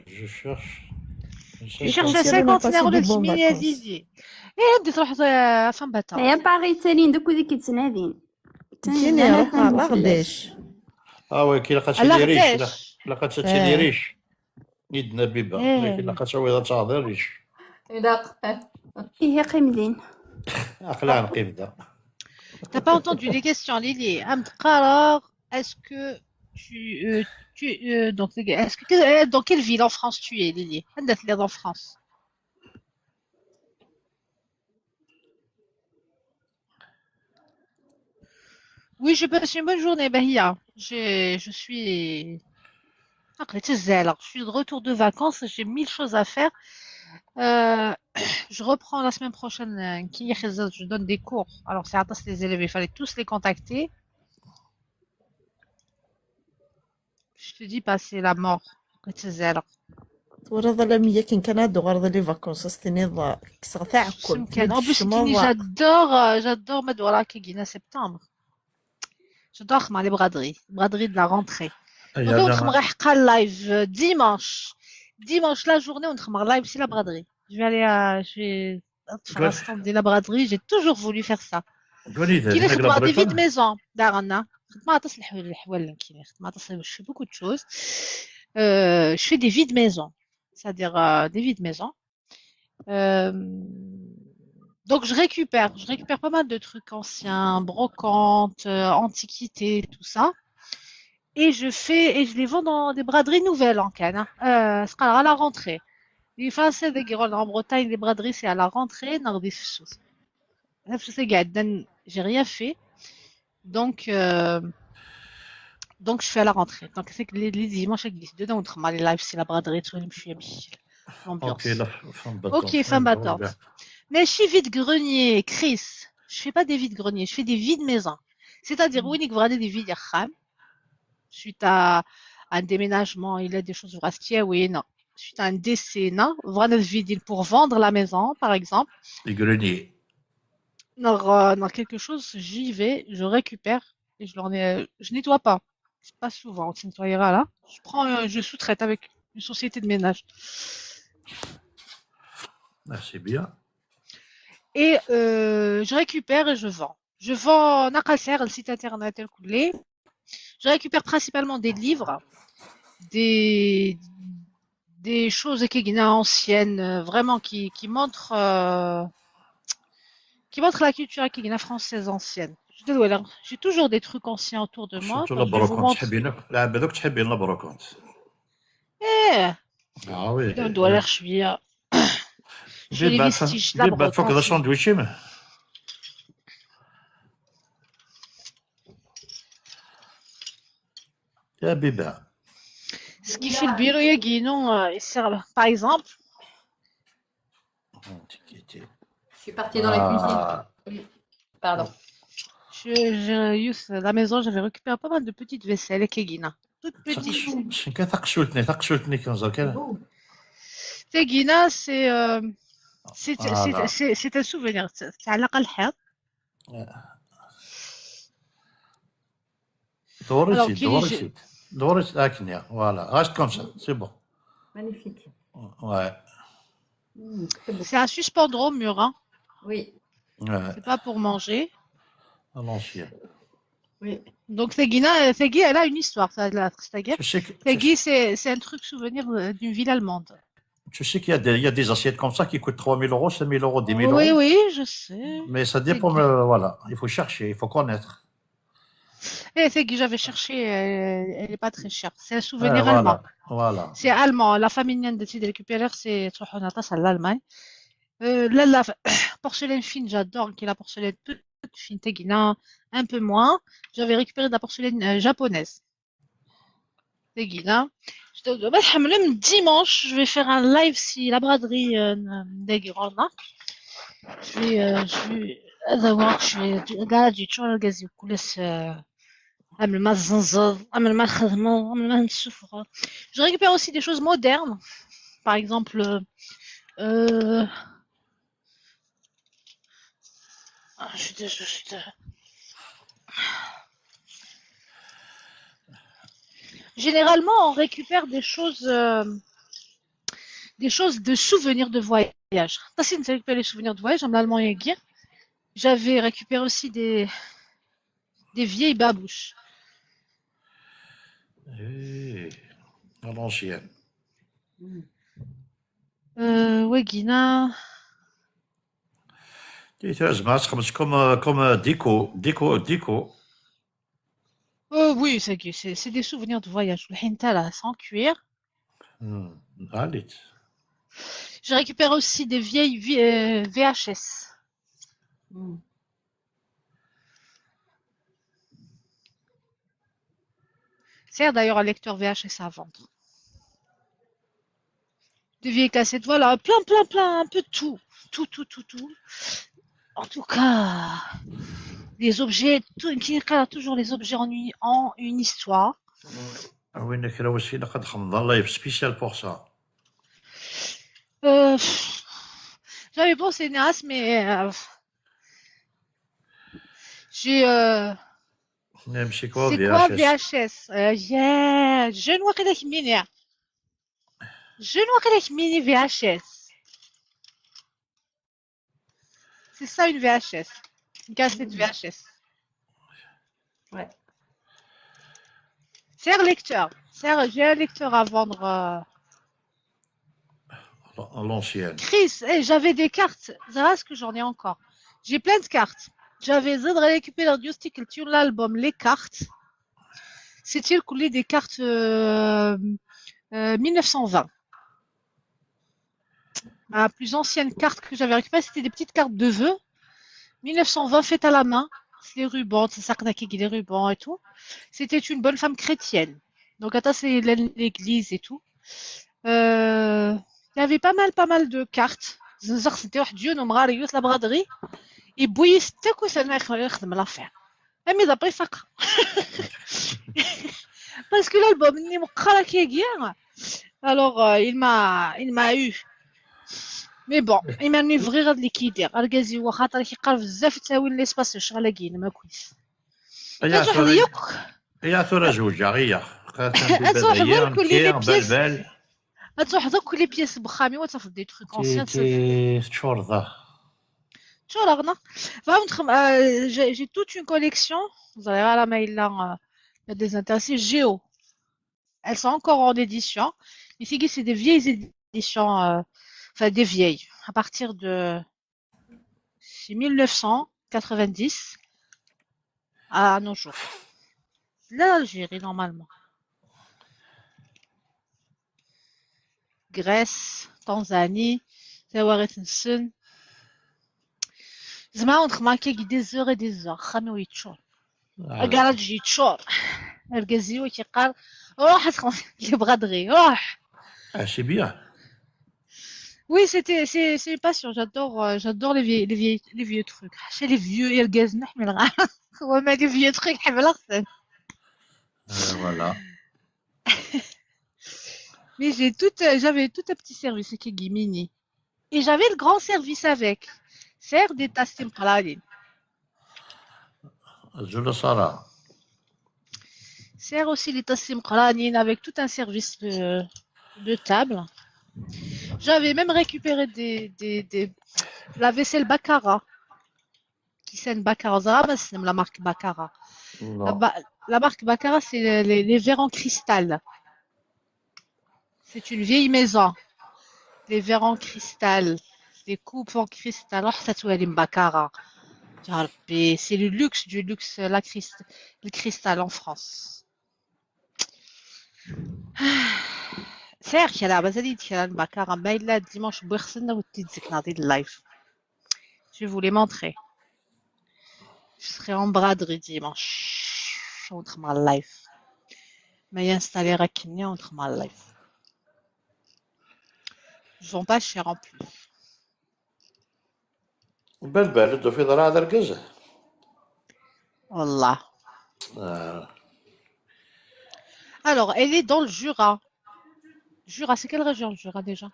je cherche. Je cherche un Essentiel, on a passé cinquantenaire des de bonnes Chimini à vacances. Zizi. إيه بدي تروح femme battante. هي باري تالين دوك ذيك تنادين. كاين روح l'Ardèche. اه oui كي لقات على شي ريش. غداش. لقات شي ريش يدنا بيبا. إيه. كي لقات شي تعضي ريش. لا. إيه قيمدين. اقلع نقيم ذا. T'as pas entendu les questions, Lily. Amdqarar, est-ce que tu, tu donc, est-ce que dans quelle ville en France tu es, Lily? عندك اللي en France. Oui, je passe une bonne journée, Bahia. Je suis, alors, je suis de retour de vacances, j'ai mille choses à faire. Euh, je reprends la semaine prochaine, je donne des cours. Alors, c'est à les élèves, il fallait tous les contacter. Je te dis pas, c'est la mort. ورا لميا كان كان هادو غير les vacances ستيني كسر تاعكم. En plus, j'adore, j'adore Madouara Kegina septembre. J'adore les braderies, braderies de la rentrée. Donc, on va live dimanche. Dimanche, la journée, on va live, c'est la braderie. Je vais aller à, je vais faire un stand de la braderie. J'ai toujours voulu faire ça. كي نخدموا des vides maison دارنا خدمة تصلح الحوال كي خدمة تصلح. Je fais beaucoup de choses. Je fais des vides maison, c'est-à-dire des vides maison. Donc je récupère pas mal de trucs anciens, brocantes, antiquités, tout ça. Et je fais et je les vends dans des braderies nouvelles en Cannes. Hein. À la rentrée. Les Français en Bretagne, les braderies c'est à la rentrée, dans des choses. J'ai rien fait. Donc je fais à la rentrée. Donc c'est que les dimanches avec dedans on les lives c'est la braderie tout le l'ambiance. Ok, la femme battante. Ok, femme battante. Mais je suis vide grenier, Chris. Je fais pas des vides greniers, je fais des vides maison. C'est-à-dire, oui, des vides suite à un déménagement, il y a des choses oui, non. Suite à un décès, non. Vraiment vide pour vendre la maison, par exemple. Les greniers. Dans quelque chose, j'y vais, je récupère et je leur ai, je nettoie pas. C'est pas souvent, on se nettoyera là. Je prends, je sous-traite avec une société de ménage. Ah, c'est bien. Et je récupère et je vends. Je vends نقل le site internet الكلي. Je récupère principalement des livres, des des choses qui anciennes, vraiment qui montrent la culture qui française ancienne. Je désolée, j'ai toujours des trucs anciens autour de moi. Surtout la Donc je vais vous brocante. montrer. تحبي العباد دوك تحبي la brocante. Eh, Ah oui. doit شوية. Je les بيبا vestiges de la بيبا فوق ذا brocante. ساندويتش. يا بيبا. Ce qui fait le bureau يا il sert par exemple. Je suis partie dans la cuisine. Pardon. Youss, à la maison, j'avais récupéré pas mal de petites vaisselles كيكينا. Toutes petites. شنكا تقشلتني تقشلتني كنزر كان. Tegina, c'est c'est Voilà. c'est un souvenir. تعلق الحيط. Alors, دوريتي qui دوريتي دوريتي هاكنيا voilà, reste comme ça, c'est bon. Magnifique. Ouais. Très beau. C'est à suspendre au mur, hein. Oui. Ouais, C'est pas pour manger. à l'ancienne. Oui. Donc Tegina, Tegui, elle a une histoire. Ça, c'est-à-dire, Tu sais que, tu, Tegui, c'est un truc souvenir d'une ville allemande. tu sais qu'il y a des, il y a des assiettes comme ça qui coûtent 3 000 euros, 5 000 euros, 10 000 Oui, euros. oui, je sais. Mais ça dépend, Tegui. voilà, il faut chercher, il faut connaître. Et Tegui, j'avais cherché, elle est pas très chère. C'est un souvenir Voilà, allemand. Voilà. C'est allemand. La famille vient de récupérer, c'est à l'Allemagne. Là, la porcelaine fine, j'adore, qui est la porcelaine toute fine, Tegina, un peu moins. J'avais récupéré de la porcelaine japonaise. Tegina. Je te bah, même dimanche, je vais faire un live si la braderie d'Aguirona. Je vais هذا هو je vais قاعد يتشور الغاز كلش عمل ما الزنزر عمل ما الخدمة عمل ما نسفر. Je récupère aussi des choses modernes. Par exemple, ah, Généralement, on récupère des choses de souvenirs de voyage. Ça, c'est une récupère les souvenirs de voyage en Allemagne et guerre. J'avais récupéré aussi des vieilles babouches. Eh, à l'ancienne. Ouais, Guina. لازم تخمس comme déco, déco, déco. Oui, c'est des souvenirs de voyage. Le hinta, là, sans cuir. غاليت. J'ai récupéré aussi des vieilles VHS. C'est d'ailleurs un lecteur VHS à vendre. Des vieilles cassettes, voilà, plein, plein, plein, un peu de tout. Tout, tout, tout, tout. En tout cas, les objets, tout, qui toujours les objets en une histoire. وين كرا وسيلة قد خمض live spécial pour ça. Pff, j'avais pensé Nas, mais j'ai. نمشي quoi? C'est quoi VHS? VHS? Yeah, je ne vois que mini. Je ne vois que mini VHS. C'est ça une VHS. Une cassette VHS. Ouais. C'est un lecteur. J'ai un lecteur à vendre. À l'ancienne. Chris, hey, j'avais des cartes. C'est ce que j'en ai encore. J'ai plein de cartes. J'avais récupéré sur l'album Les cartes. C'était le coulé des cartes 1920. Ma plus ancienne carte que j'avais récupérée, c'était des petites cartes de vœux. 1920 faites à la main. C'est les rubans, c'est ça qui les rubans et tout. C'était une bonne femme chrétienne. Donc, attends, c'est l'église et tout. Il y avait pas mal de cartes. C'était واحد جون ومغاري يوث la braderie. يبوي ستة وسنة يخدم l'affaire. Mais d'après ça. Parce que l'album ni مقرا كي guère. Alors il m'a eu. Mais bon, il m'a mis vrai غاد اللي كيدير. الكازي هو خاطر كيقرا بزاف تاوي l'espace شغله كاين ما كويس. يا تروح ثورة ليوك. يا ثورة زوجة غيا تروح درك les pièces. بال تروح درك les pièces بخامي وتاخذ des trucs anciens. تي تشورضة. تشورغنا فهمت. J'ai toute une collection. Vous allez voir la mail là, il y a des intéressés Géo. Elles sont encore en édition. Ici, c'est des vieilles éditions, enfin des vieilles, à partir de 1990 à nos jours. L'Algérie, normalement. Grèce, Tanzanie, Tawaret-Nsen. زعما ونخماكي des heures et des heures خامي يتشور كراج يتشور الكازيو كيقال روح اللي بغا دغي روح. Ah, c'est bien. Oui, c'est une passion. J'adore les vieux trucs. Chez les vieux, il y a le gaz, نحمل هو ما les vieux trucs حمل أحسن. Voilà. Mais j'avais tout un petit service qui est mini. Et j'avais le grand service avec. Sert des tasses timqalalin. Azul Sarah. Sert aussi les tasses timqalalin avec tout un service de table. J'avais même récupéré la vaisselle Baccarat. Qui c'est une Baccarat? Zara, c'est la marque Baccarat. Non. La marque Baccarat, c'est les verres en cristal. C'est une vieille maison. Les verres en cristal, les coupes en cristal. Oh, ça, tu vois, les Baccarat. Ya Rabbi, c'est le luxe du luxe, le cristal en France. سير كلا مازال كلا البكارة ما إلا dimanche بوخسنا وتيتزك نعطي اللايف. Je vais vous les montrer. Je serai en braderie dimanche. Entre ma live. Mais installer Rakini entre ma live. Ils sont pas chers en plus. بالبال في ضرع هذا الكزه. Wallah. آه. Alors, elle est dans le Jura. Jura, c'est quelle région le Jura déjà?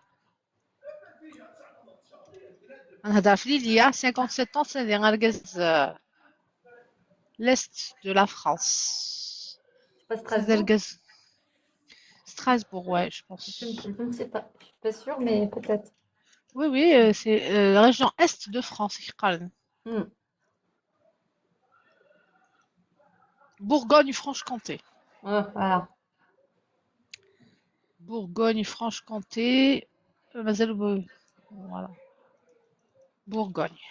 أنا في ليليا 57 ans, c'est l'est de la France. C'est pas Strasbourg? Strasbourg, ouais, je pense. Je ne sais pas. Je suis pas sûre, mais peut-être. Oui, oui, c'est la région est de France, Iqralen. Bourgogne-Franche-Comté. Ouais, voilà. Bourgogne-Franche-Comté. مازال voilà. Bourgogne.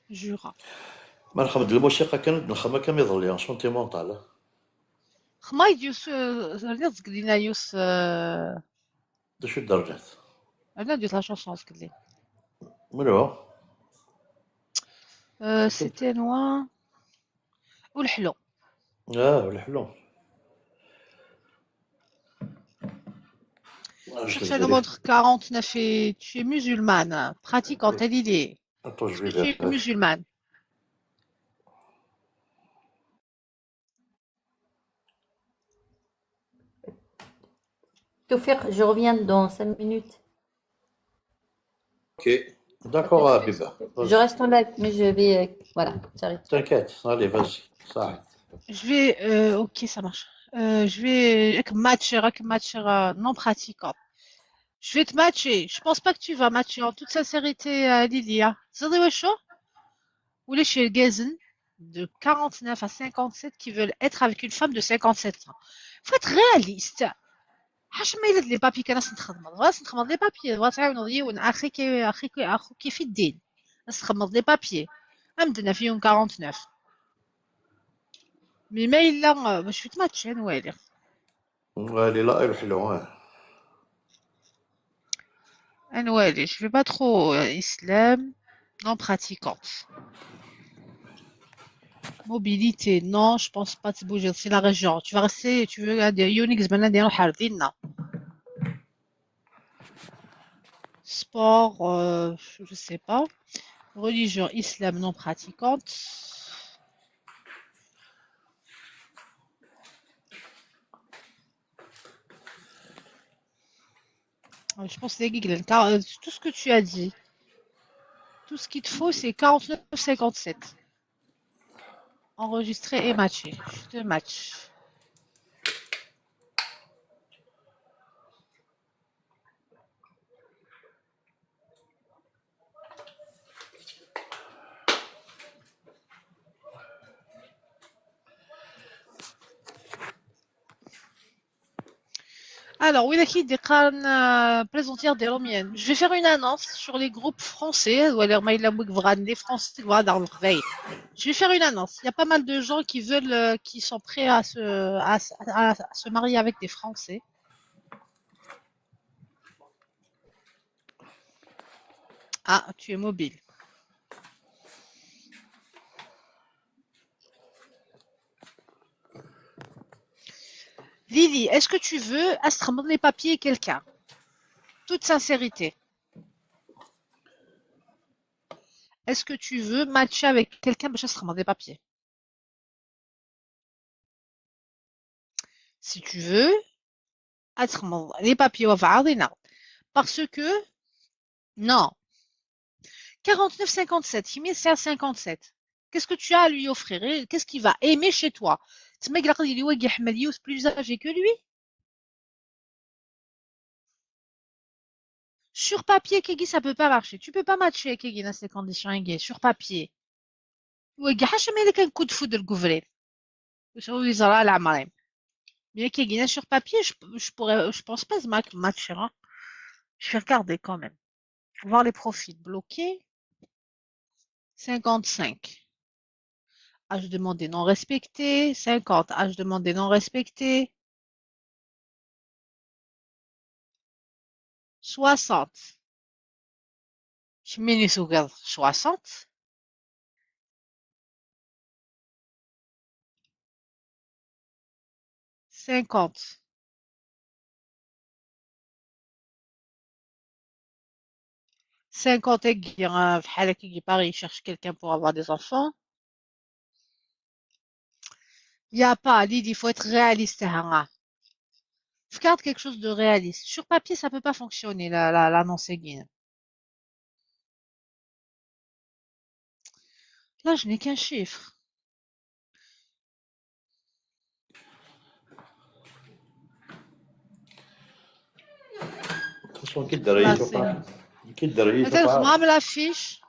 Jura. ما نخمد الموسيقى كانت نخمم كم يظل sentimental. خمايد يوس رنيت يوس. شو الدرجات؟ أنا ديت la chanson زقلي. من هو؟ C'était loin. والحلو. والحلو. Cherche un homme entre 49 et tu es musulmane, pratiquante, elle y est. Attends, je vais Tu es musulmane. Toufik, je reviens dans 5 minutes. Ok, d'accord, Habiba. Je reste en live, mais je vais. Voilà, j'arrive. T'inquiète, allez, vas-y. Ça arrête. Je vais. Ok, ça marche. Je vais. Matcher, matcher non pratiquant. Je vais te matcher. Je pense pas que tu vas matcher. En toute sincérité, Lilia. Ou les chez Gazen de 49 à 57 qui veulent être avec une femme de 57 ans. Faut être réaliste. حاش ما يلد les papiers كان نخدم غاس نخدم les papiers بغا تعاون يون اخي اخي اخوك في الدين نخدم les papiers عندنا فيهم 49 mais ما الا باش في تماتشي نوالي غالي لا الحلو نوالي je vais pas trop islam non pratiquante. Mobilité, non, je pense pas te bouger. C'est la région. Tu vas rester, tu veux Unix, Sport, je sais pas. Religion, islam non pratiquante. Je pense que tout ce que tu as dit, tout ce qu'il te faut, c'est 49,57. Enregistrer et matcher. Je te match. Alors, oui, qui présenter des Romiennes. Je vais faire une annonce sur les groupes français, ou alors, les Français, dans le réveil. Je vais faire une annonce. Il y a pas mal de gens qui veulent, qui sont prêts à se marier avec des Français. Ah, tu es mobile. Lily, est-ce que tu veux astreindre les papiers quelqu'un? Toute sincérité. Est-ce que tu veux matcher avec quelqu'un pour astreindre des papiers? Si tu veux, astreindre les papiers au Varina. Parce que, non. 49,57, il met 57. Qu'est-ce que tu as à lui offrir? Qu'est-ce qu'il va aimer chez toi? Plus âgé que lui. Sur papier, Kegi, ça peut pas marcher. Tu peux pas matcher Kegi dans ces conditions, sur papier. Mais un coup de foudre le gouvernement. Mais Kegi, sur papier, je pourrais, je pense pas matcher. Hein. Je vais regarder quand même. Voir les profils bloqués. 55. Âge demandé non respecté, 50, âge demandé non respecté, 60. 60. 50. 50 et qui il cherche quelqu'un pour avoir des enfants. Il n'y a pas, Lydie, il faut être réaliste. Regarde quelque chose de réaliste. Sur papier, ça ne peut pas fonctionner, l'annonce Guine. Là, je n'ai qu'un chiffre. De toute façon, qui peut-être même la fiche.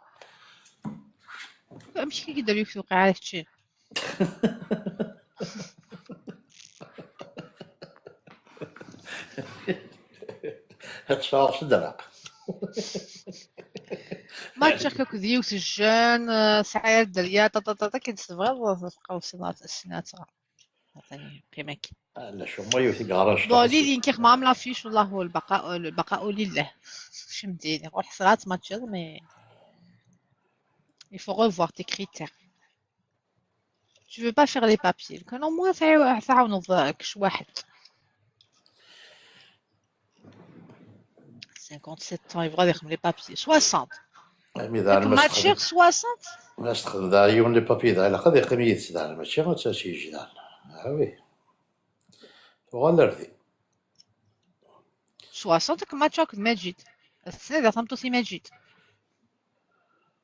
مش كي يدير يوقع على هادشي. هاد درع. ما تشارك ديوت الجون سعيد الدريا تا تا تا كنت تبغى تبقاو السنات عطيني قيمك. لا شو ما يوثق غراش. بون ليلي كيخ ما عامله فيش والله هو البقاء البقاء لله. شمديني روح صغات ما تشير مي il faut revoir tes critères. Tu veux pas faire les papiers. كان au moins تعاونوا كش واحد. 57 ans, il va les papiers. 60. ماتشير 60. ما تخدم ذا يون لي بابي ذا قد يقيم يتسدان ماشي غير شي يجي ذا. وي. تغالر ذي. 60 ماتشاك ماجد. السنة ذا ثمتو ماجد.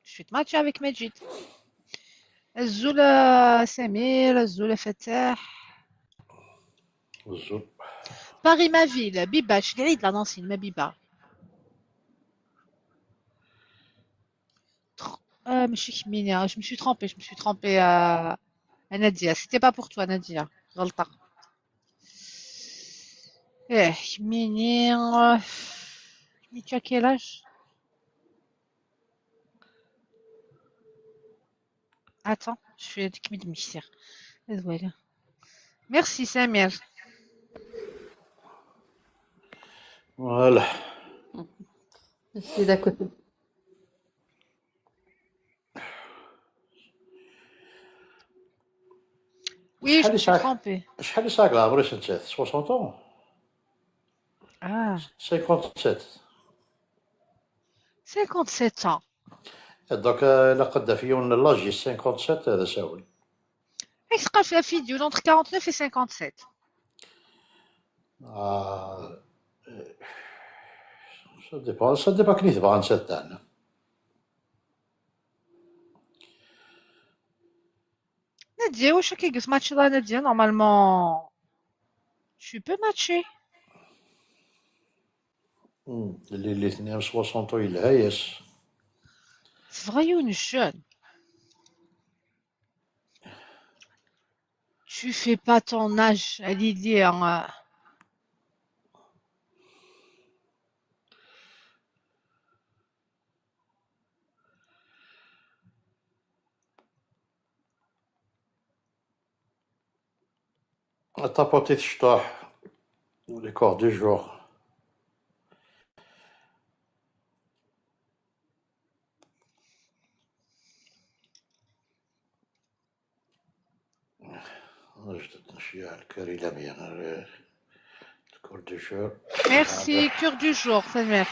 Je suis match avec Majid. الزولة سمير, الزولة فتاح. الزول. Paris ma ville, Biba, je suis la Nancy, ma Biba. Je me suis trompée, à Nadia. C'était pas pour toi, Nadia. غلطة. Eh, Mini, tu as quel âge? Attends, je suis de mystère. Voilà. Merci Samir. Voilà. Je suis d'à côté. Oui, je me suis trompée. شحال يساق العمر 60 ans. Ah. 57. 57 ans. Donc لا قد في يوم لاجي 57 هذا ساوي. يسقى في فيديو entre 49 et 57. Ah, ça dépend كني تبغى نسات تاعنا. Nadia, واش كي قلت ماتشي لا Nadia normalement tu peux matcher. اللي 62 يلهيس. تبغى une jeune. Tu fais pas ton âge à Lily. Hein. Tapoter تشطح les corps du jour. نشيع الكاري لامية الكور دو جور. Merci, cœur du jour, Samir.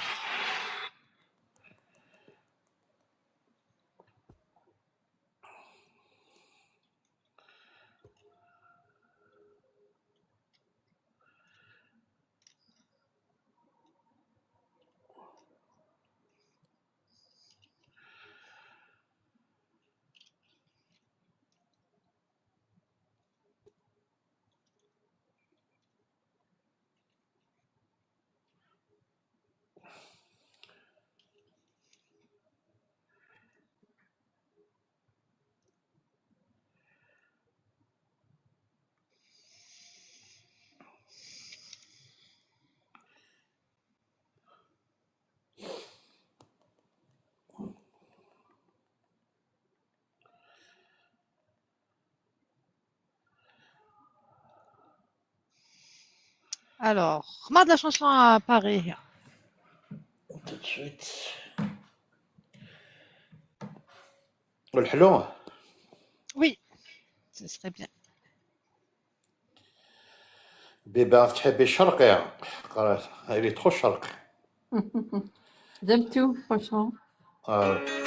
Alors, regarde la chanson à Paris. Tout de suite. والحلو. Oui, ce serait bien. بيبا تحبي الشرقي قرات هاي تخو الشرق. J'aime tout, franchement. آه.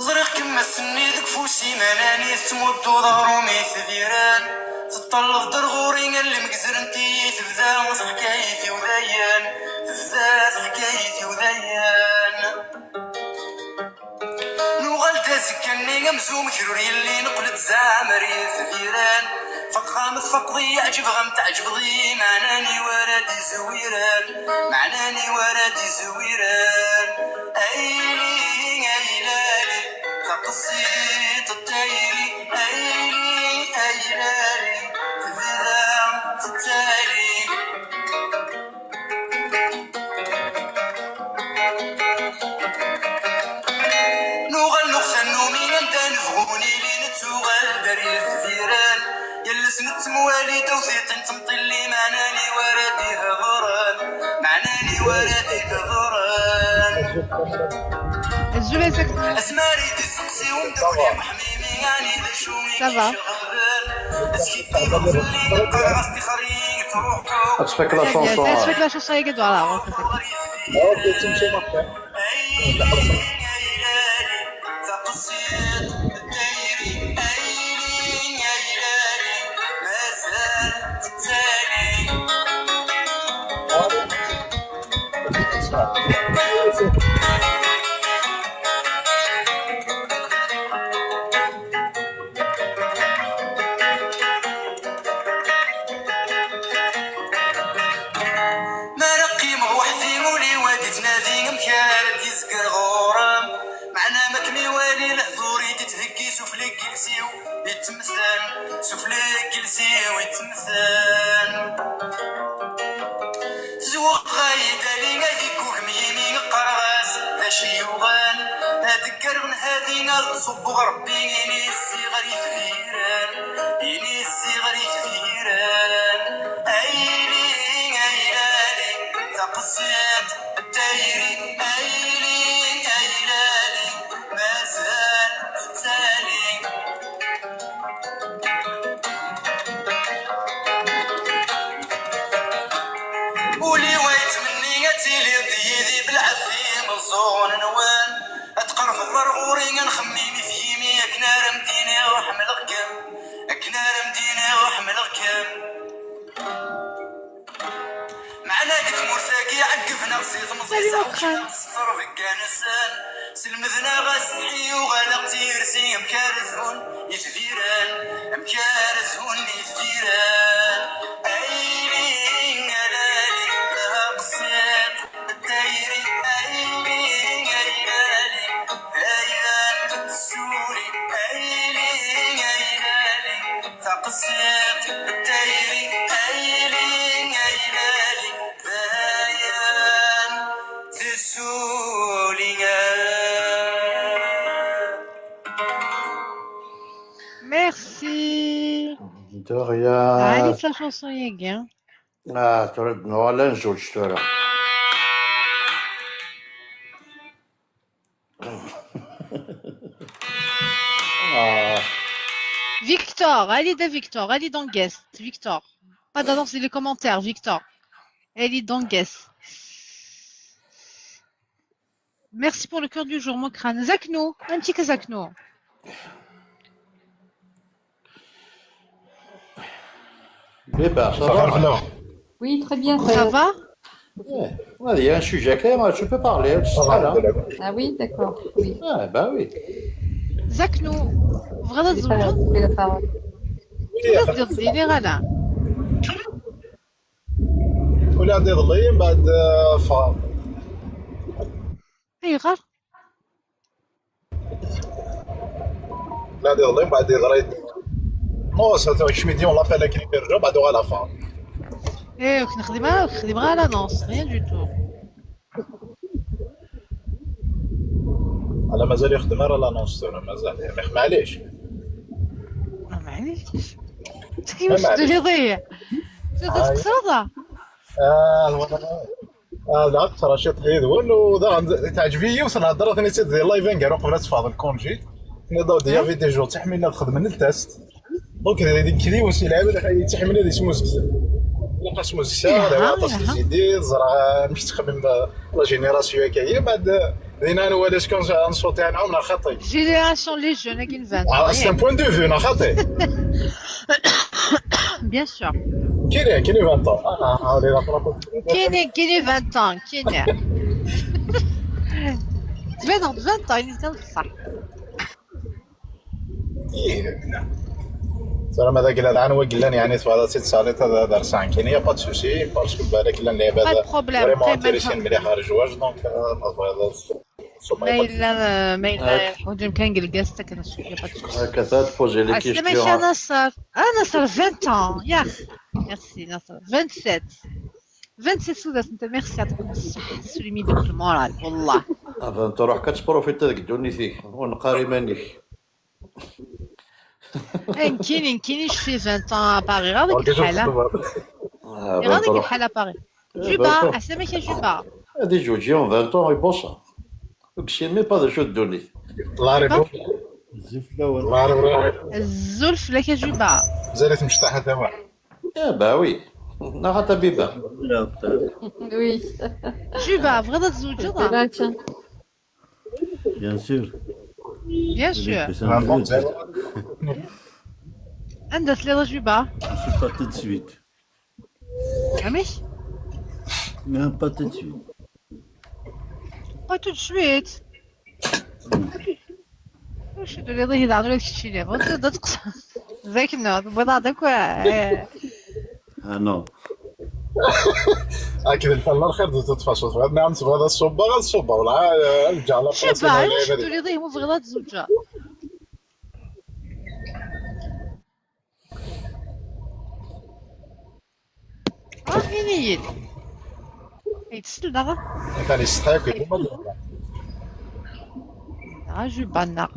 زرق كما سني ذك فوسي مناني تمد ظهرومي ثذيران تطلف درغوري اللي مقزرنتي تبدا حكايتي وذيان تبدا حكايتي وذيان نوغل تزكني مزوم كروري اللي نقلت زامري ثذيران فقام فقضي يعجب غم تعجب ضي معناني ورادي زويران معناني ورادي زويران ايلي ايلالي تقصيت التايري ايلي ايلالي تبدا تتالي نوغل نغثنو من انت نفغوني لين توغل داري الثيران يلس نتموالي توثيق تمطلي معناني ورادي هضران معناني ورادي هضران Je vais اسماري تسقسي ومدولي محميمي يعني ذا شومي Ça va. اسكتي غفلي نقرا غاستي خريق تروحو تفك لا Très bien. شونسون. Ça se fait que la chanson est voilà. اوكي تمشي مرحبا. ما رقي وحدي مولي وادي تنادي مكارد يزقر غورام معنا مكمي والي لهذوري تتهكي سفلي جلسيو يتمثل سفلي جلسيو يتمثل زوق غايدة لي غادي كوك ميمي قرغاس ذا شي يوغان هاد الكرغن هادي نار تصب غربي إني الصغر يثيران إني الصغر يثيران أيلي أيلالي تقصيت التايري أيلي أيلالي مازال تالي ولي ويت مني اتيلي ضيدي بالعثيم الزون نوان اتقرف الضرغوري نخميمي في يمي كنار مديني وحمل غكان ثمورتاكي عقفنا غسيت مزيصة Salut وكنا Mokran. نستر فكانسان سلمذنا غسحي وغلق تيرسي مكارزهون يثفيران مكارزهون يثفيران ايلين لالي تقصيت الدايري ايلين لالي دايان السوري ايلين لالي تقصيت الدايري ايلين لالي دايان تسولي. Merci. De rien. Allez, la chanson Yegi. Ah, ترى نوال نزوج ترى. Ah, Victor, allez de Victor, allez dans guest. Victor. Pas d'annonce dans les commentaires, Victor. Allez dans guest. Merci pour le cœur du jour, Mokran. Zakno, un petit Zakno. Bébé, ça Ça va, va? non. Oui, très bien. Ça va? Eh, ouais, il y a un sujet quand même, tu peux parler, tu Ça seras va, là. Ah oui, d'accord. Oui. Ah, bah oui. Zakno, Je vraiment n'ai pas زوجو coupé la parole. تقدر ديري غلا. ولا عندي ظلي من بعد فا اي غير لا عندي ظلي من بعد يضريت نو سا شميدي اون لابيل كي بيرجو بعد غالا فا. ايه كنخدم نخدم غير l'annonce, rien du tout. على مازال يخدم راه l'annonce تاعنا مازال يعني معليش. ما معليش كيفاش معليش. تديري ضيع تقصر لا ترى شي طحيد ولو تعجبني وصل الهضره ثاني تدير live انكار قبل تفاضل congé نضرب ديا في des jours تحملنا الخدمه ال test donc هذيك كلي وسي لعبه تحملنا دي سموز لقى سموز سا عطاس زيدي زرع مش تخمم la génération كاين بعد دينا انا ولا شكون نصوتي انا عمنا خاطي génération les jeunes كاين 20. c'est un point de vue خاطي. Bien sûr. كاين كاين 20 كاين كاين 20 ans كاين تبان 20 ans اللي كان صح. ترى ماذا قال العن وقلان يعني تفضل ست سالت هذا دار سان كاين y a pas de souci parce que بالك لان العباد pas problème vraiment intéressés مليح غير الجواج donc ما الا ما الا الحوج يمكن قلقاس كان y a pas de souci. هكذا تبوزي les السلام يا questions. نصر. نصر 20 ans يا اخي ميرسي نصر 27 27 سودات انت ميرسي يعطيكم الصحة سلمي دوك ال moral والله. هذا انت روح كتبروفيتا ديك دونيتيك ونقاري مانيك. كاينين كاينين شي 20 ans باغي غير ديك الحالة غير ديك الحالة باغي جوبا عسلامة يا جوبا. هذه جوجيون 20 ans يبوصا بشي مي با شو دونيت. الله يرحمه الله يرحمه. الزلف لك يا جوبا. زالت مشطحة تما. Ah bah oui. نغا بيبا. Oui. جوبا بغيت تزوجوا. Là, tiens. Bien sûr. Bien sûr. عندها ثلاثة جوبا. C'est pas tout de suite. عميش؟ Non, pas tout de suite. Pas tout de suite. واش دولي ضيه دعنا لك شي لي بغيت تقص ذاك النوع بغيت نعطيك. Ah non. اكيد الفن الخير دو تفاصيل نعم تبغى الصوبه غا الصوبه ولا رجع لا. شبا واش دولي ضيه مو بغيت تزوجها. فينيين يتسلى ثاني ستاك. جبنا.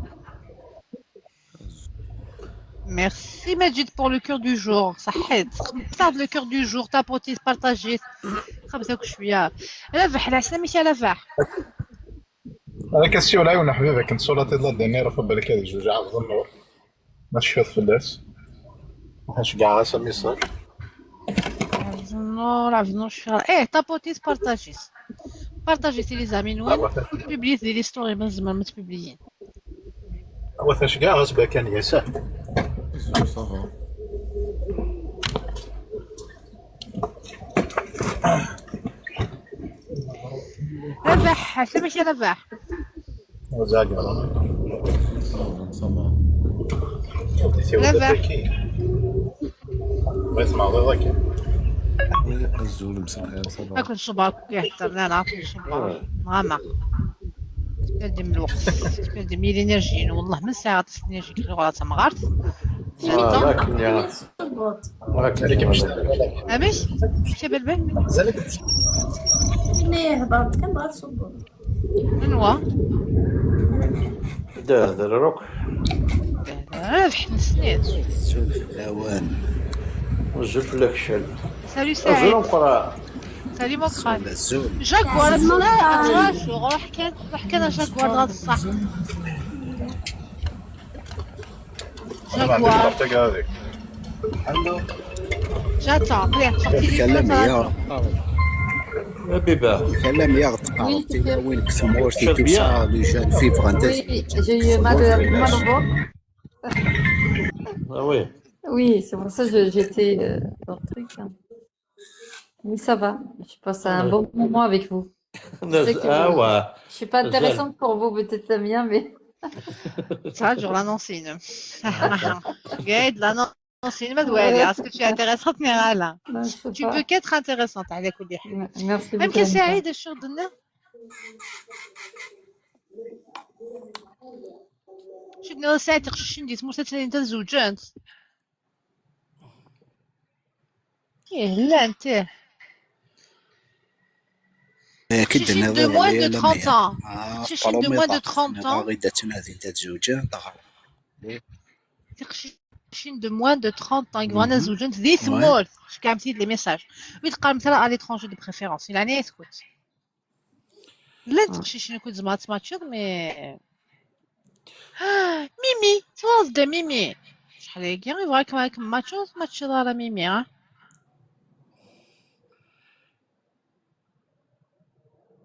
Merci Majid pour le cœur du jour. صحيت تعرف le cœur du jour تابوتي بارطاجيت خمسة شوية رافح على سلامك يا رافح. انا كاسيو العيون حبيبي كنت صورة لا داني راه بالك هذه جوج عبد النور ما شفت فلاس ما كاع غاسه message. عبد النور عبد النور شفير ايه تابوتي بارطاجيت بارطاجيتي les amis نوين بوبليت دي les stories من زمان ما تبوبليين. واش كاع غاس كان ياسر. Ça va. ربح، عسلامة يا ربح. Ça va. ربح. بغيت نعرض ذاك. الزول مساء الخير ما ça va. كنت صباح يهدر، لا لا كنت صباح غاما تبدي من الوقت تبدي من l'énergie، والله من ساعة l'énergie كي غلط مغارت. لكن يا عليك باش امش شباب بالبال زالك. هضرت كان بغات تصبط. من هو؟ ده روك. ربح سنين. الأوان. وزف لك شل. سالو سعيد. أزول. سالي موكران. الزول. جاكوار تراشو، روح كان روح كان جاكوار غاد الصح. جاكوار. جاتا قليع كلام يا بيبا. كلام يا تقارتي وين كثمورتي tout ça les jeunes vivre en Oui, j'ai eu mal, mal au ventre. Ah oui. Oui, c'est pour ça que j'étais dans le truc. Hein. Mais ça va, je passe un bon moment avec vous. Je sais que Ah ouais. je suis pas intéressante pour vous, peut-être la mienne, mais... Ça, genre l'annoncine. Regarde, l'annoncine, ما دوالي. Est-ce que tu es intéressante, Miral? Tu peux qu'être intéressante على كل حال. Merci même beaucoup. كي سعيد شو درنا؟ شنو ساعة تقششين دي تموت انت زوجانت. ايه لا انت. كده de moins de 30 ans. تقششين de moins de 30 ans. غير تنادي انت تزوجان تقششين de moins de 30 ans يبغانا زوجان ذي ثمور. شكا عمتي les messages. ويتقال مثلا à l'étranger de préférence. يعني اسكت. لا تقششين كنت زعما تماتشر mais ميمي تواصل ميمي شحال هيك يبغاك معاك ماتشو على ميمي. ها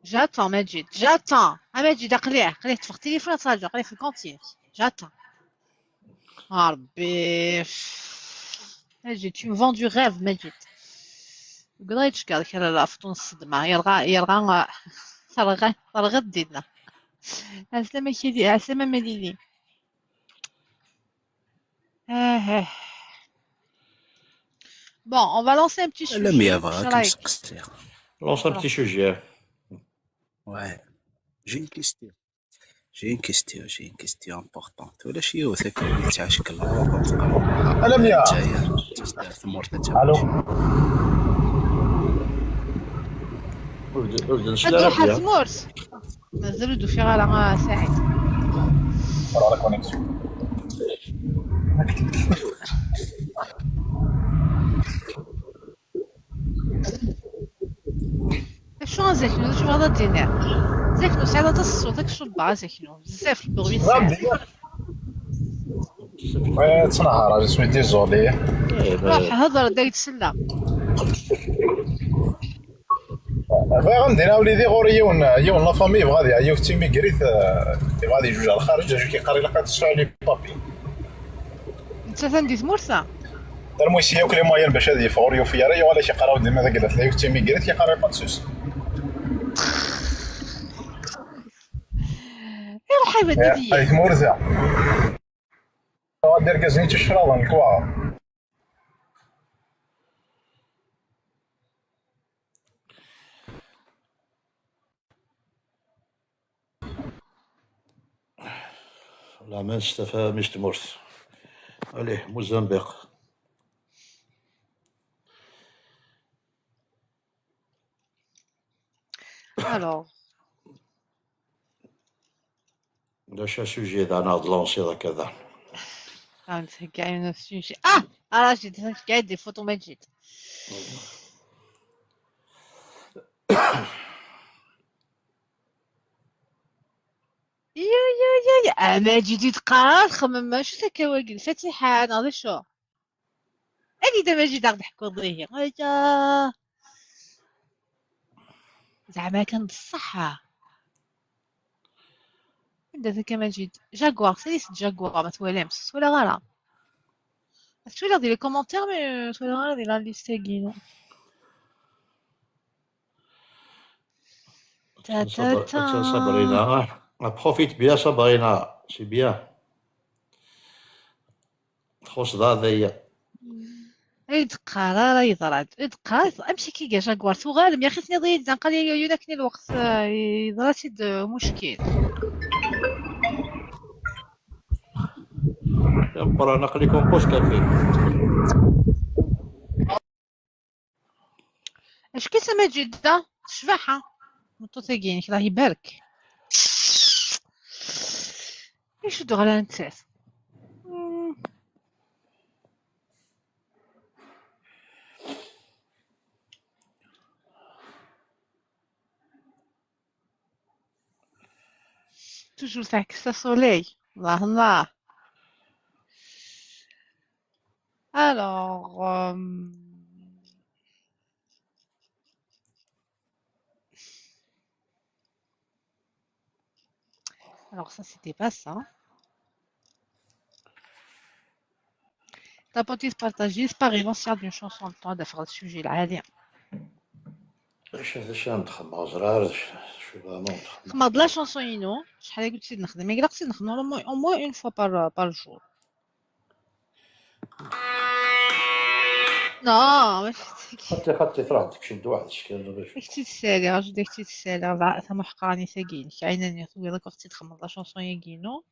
j'attends ماجد، j'attends ماجد، قليع قليع تفخ تليفون تراجع قليع في ال cantine. j'attends ربي ماجد tu me vends du rêve ماجد. قدرت تشكر لا لا فطون الصدمة يلغى يلغى ترغى ترغى دينا. عسلامة كيدي، عسلامة مديني. آه. Bon, on va lancer un petit sujet. لم يبغى كم. Lance un petit sujet. Ouais. J'ai une question. J'ai une question, j'ai une question importante. ولا شي وثيقة اللي تعشق الله. ألم يا. الو. هادو حاتمورس مازالو دو في غالا سعيد. على connexion. شو زاكنو شو هذا دينار زاكنو سعيد الصوت داك الشبعة زاكنو بزاف البغوي سعيد. تنهار je suis désolé. روح هضر داك تسلى. بغا ندير وليدي غوري يون يون la famille بغا يعيو تيميغريت غادي يجوج على الخارج اجي كيقري لك تسعى les papiers. انت ثاندي تمورسا درموسيا وكلي moyens باش هذه فغوريو فيا ولا شي قراو ديما ذاك لا يوك تيميغريت كيقري با تسوس. ايوا حبيبي دي هذيك مورزا غادير كازني تشرا الكوا. لا ما نستفهمش تمرث عليه موزمبيق. Alors. ده شا sujet ده انا lancer ذا كذا. كاين sujet. اه اه j'ai كاين des photos ماجد. يا يا يا يا ماجد يتقال خمم شو تكواكل الفاتحة انا غير شو هادي دا ماجد غادي نحكو ضيه يا زعما كان بصحة. عند ذاك ماجد جاكوار ساليس جاكوار ما توالمش ولا غلا تولى دي les commentaires mais تولى غلا دي la liste كينو. تا تا تا. Sabrina. Profite bien Sabrina, c'est bien. تخص ذا يدقى راه يضرب يدقى امشي كي كاع جاكوار تغالم يا اخي تني ضيق قال لي يوناكني الوقت يضرا سيد مشكل. نقرا نقليكم بوش كافي. اش كي تما جدة شفاحة مطوطيكينك الله يبارك. يشدو غلا نتساس. Toujours تعكس soleil. الله الله. Alors, alors ça c'était pas ça. Tapotis partagis par l'ancien d'une chanson le temps de faire le sujet العالي. اش هذا الشيء نتخمم زرار شو vraiment نتخمم. خمض la chanson ينو شحال قلت سيد نخدم mais قلت نخدم au moins une fois par jour. Non ماشي خطي تروح تكشد واحد الشكل باش كنتي تسالي راجل كنتي تسالي ثم حقراني ثقيل عيناني ثوي وقت تخمض la chanson ياكينو.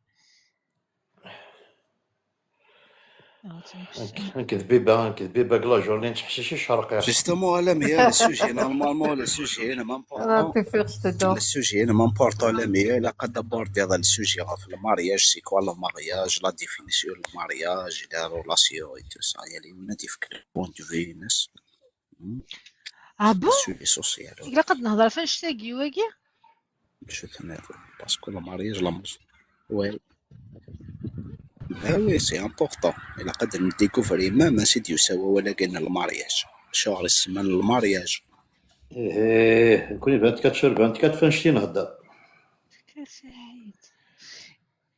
نكذب بيبا la journée نتحسش شرقي. Justement, la mia, le sujet, normalement, le sujet, le Ah, important, t'es sûr, je te le donne. sujet, le important, la mia, il a qu'à d'abord dire le sujet, le mariage, c'est quoi le mariage, la définition le mariage, la relation et tout ça. Il y a les différents points de vue, n'est-ce Ah Le bon sujet social, إلا قد نهضر فاش تاقي واقي je tenais, parce que le mariage, la ouais. Ben oui, c'est important. Il a qu'à découvrir même si Dieu sait où elle le mariage. شهر السمان المارياج. ايه نكون 24 sur 24 فاش نهضر.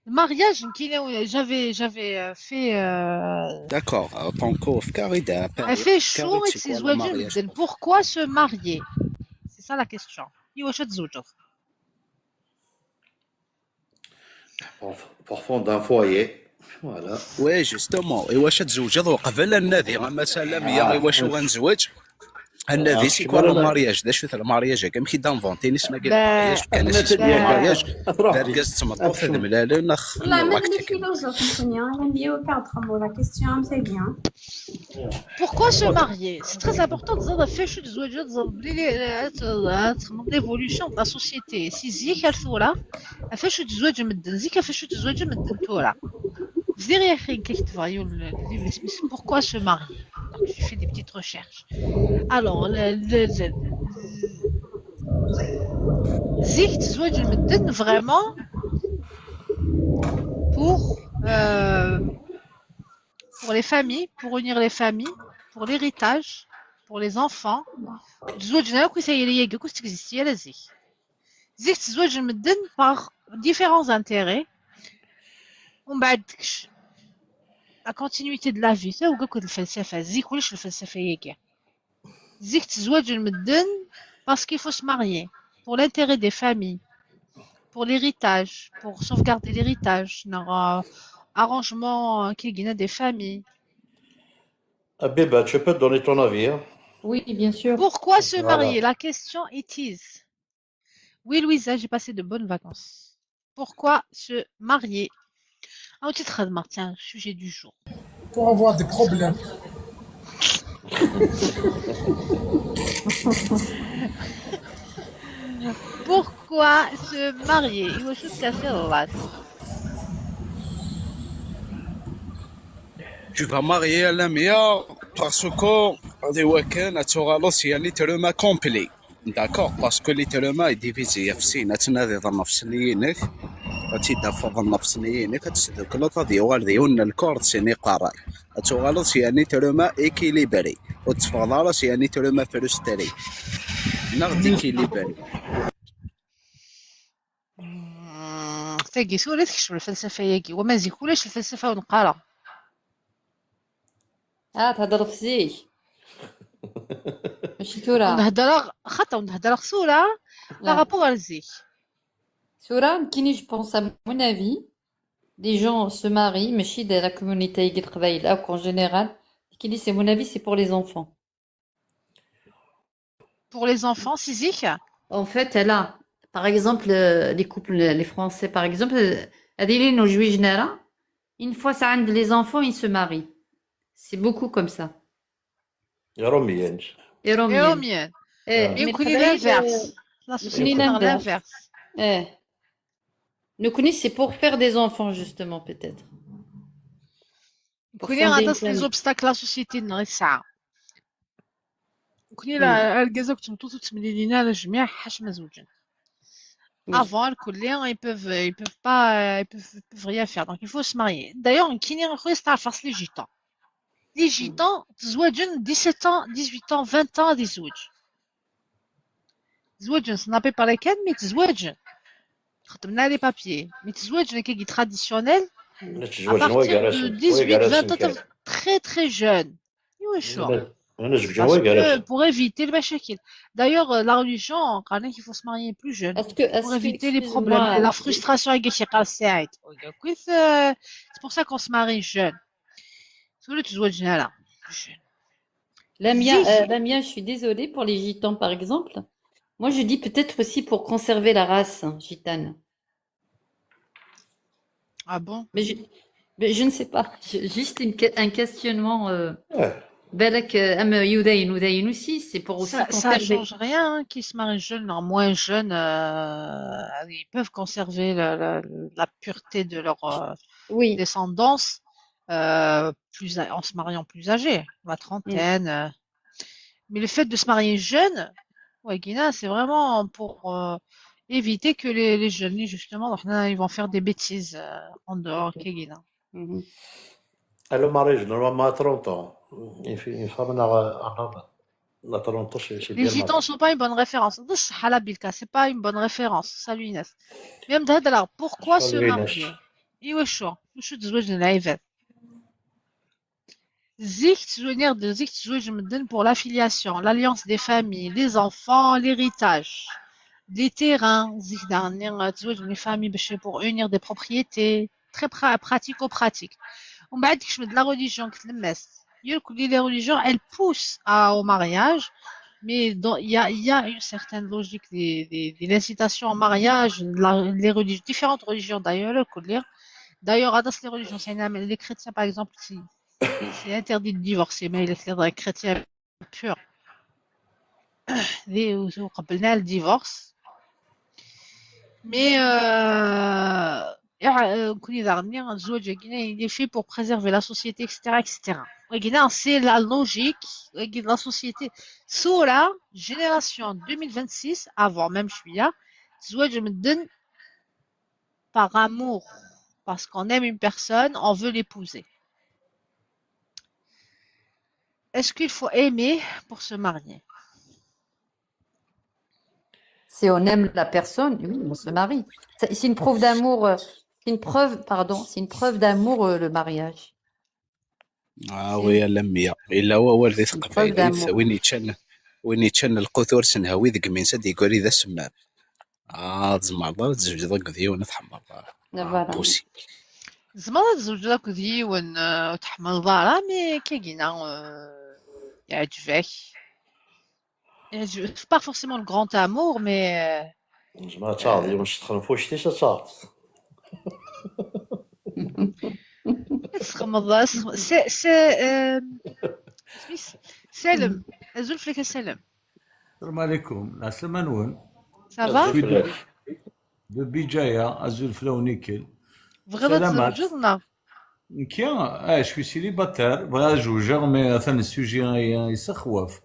Le mariage, j'avais fait D'accord, tant qu'au carré a fait chaud et c'est ses quoi le mariage? Pourquoi se marier? C'est ça la question. واش تزوجوا؟ Pour fonder un foyer. Voilà. Oui, justement. واش تزوج وقبل النادي مثلا يا واش غنزوج النادي c'est quoi le mariage دا شو ال mariage كم كي d'inventer نسمع كي ال mariage كان اسمه ال mariage داركاز تمطوط ملال نخ والله ما les philosophes نكوني غنديرو كادر la question c'est bien. Pourquoi se marier? C'est très important de faire شو تزوج l'évolution de la société. Si زيك الثورة فاش تزوج مدن زيك فاش تزوج مدن ثورة. Pourquoi se marier? Donc, j'ai fait des petites recherches. Alors, زيك تزوج المدن vraiment pour les familles, pour unir les familles, pour l'héritage, pour les enfants. تزوجنا كوسايليا كوس تكزيستي لا زيك. زيك تزوج المدن par différents intérêts. ومن بعد la continuité de la vie تا هو كل الفلسفة زيك ولاش الفلسفة ياك زيك تزوج المدن parce qu'il faut se marier pour l'intérêt des familles, pour l'héritage, pour sauvegarder l'héritage, arrangement qui gagne des familles. Abeba, tu peux te donner ton avis, hein? Oui, bien sûr. Pourquoi se marier? La question est is. Oui, Louisa, j'ai passé de bonnes vacances. Pourquoi se marier? Ah, tu te Martin, sujet du jour. Pour avoir des problèmes. Pourquoi se marier? Il faut se casser la Tu vas marier la mia parce que tu as un complet. D'accord, parce que l'être humain est divisé في سين تنادي النفس نينك تيدافع النفس نينك تسدك غادي يوغال ديون الكورد سيني قراي تغالط يعني تروما équilibré وتفضل راس يعني تروما frustré نغ déséquilibré. تاكي سولة تكشف الفلسفة ياكي وما زيكولاش الفلسفة ونقرا. تهضر في زيك ماشي تورا. ونهضر خطا ونهضر صورة Par rapport à الزيك. Soura, Kini, je pense à mon avis, les gens se marient, mais de la communauté là, en général, Kini, c'est mon avis, c'est pour les enfants. Pour les enfants, c'est En fait, elle a, par exemple, les couples, les Français, par exemple, Adeline au juge Nara, une fois ça a les enfants, ils se marient. C'est beaucoup comme ça. Romienne. Et romienne. Et l'inverse. La société l'inverse. Eh. Nous connaissons, c'est pour faire des enfants, justement, peut-être. Nous connaissons les obstacles la société نغيسعى. كوني لا الجزاك تمطوط تملينا الجميع حاش مزوجين. Avant, les ils peuvent pas, ils peuvent rien faire. Donc il faut se marier. D'ailleurs, كاين خويا تعرف les gitans. Les gitans تزوجن 17 ans, 18 ans, 20 ans يزوج. تزوجن ça n'a pas lesquels mais تزوجن. خدمنا les papiers. Mais تزوجن كي traditionnel. À partir de 18, 20 ans, très très jeune. Parce que pour éviter le machakil. D'ailleurs, la religion, on qu'il faut se marier plus jeune. Pour éviter les problèmes, la frustration avec c'est pour ça qu'on se marie jeune. Lamia, je suis désolée pour les gitans, par exemple. Moi, je dis peut-être aussi pour conserver la race gitane. Ah bon? Mais je ne sais pas. Juste un questionnement. بالك أما يدين ودين aussi, c'est pour aussi ça change rien, hein, qu'ils se marient jeunes ou moins jeunes, ils peuvent conserver la pureté de leur descendance plus en se mariant plus âgé, la trentaine. Mais le fait de se marier jeune, ouais, Guina, c'est vraiment pour éviter que les jeunes, justement, ils vont faire des bêtises en dehors, Guina. Le mariage, normalement, à 30 ans. Une femme a 30 ans, c'est bien. Les gitans ne sont pas une bonne référence. C'est pas une bonne référence. Salut Inès. Même alors, pourquoi se marier? Pour la filiation, l'alliance des familles, les enfants, l'héritage, les terrains, les familles pour unir des propriétés, très pratico-pratique. On va dire que de la religion les religions, elles poussent au mariage, mais il y a une certaine logique des incitations au mariage, les religions, différentes religions d'ailleurs. D'ailleurs, les religions, les chrétiens par exemple, c'est interdit de divorcer, mais les chrétiens purs, le divorce. Mais il est fait pour préserver la société, etc., etc. C'est la logique de la société. Sous la génération 2026, avant même je suis là, je me donne par amour, parce qu'on aime une personne, on veut l'épouser. Est-ce qu'il faut aimer pour se marier? Si on aime la personne, oui, on se marie. C'est une preuve d'amour. C'est une preuve, pardon, c'est une preuve d'amour le mariage. Ah oui, لميا إلا هو ولد ثقفايليت وين يتشن وين يتشن القثور سنهاوي ذك من سد يقول إذا سمام زمر الله تزوج ذاك ذيون تحمر بوسي زمر تزوج ذاك ذيون تحمر ضارة مي كاينة يعجبك c'est pas forcément le grand amour mais زمر تعرض يوم تدخل فوشتي تعرض سالم أزول فيك سالم. السلام عليكم العسلامة نون. Ça va؟ de بجاية أزول فلاونيكل. بغيت تزوجنا. كيا je suis célibataire بغا زوجة mais ثاني ال sujet يسخوف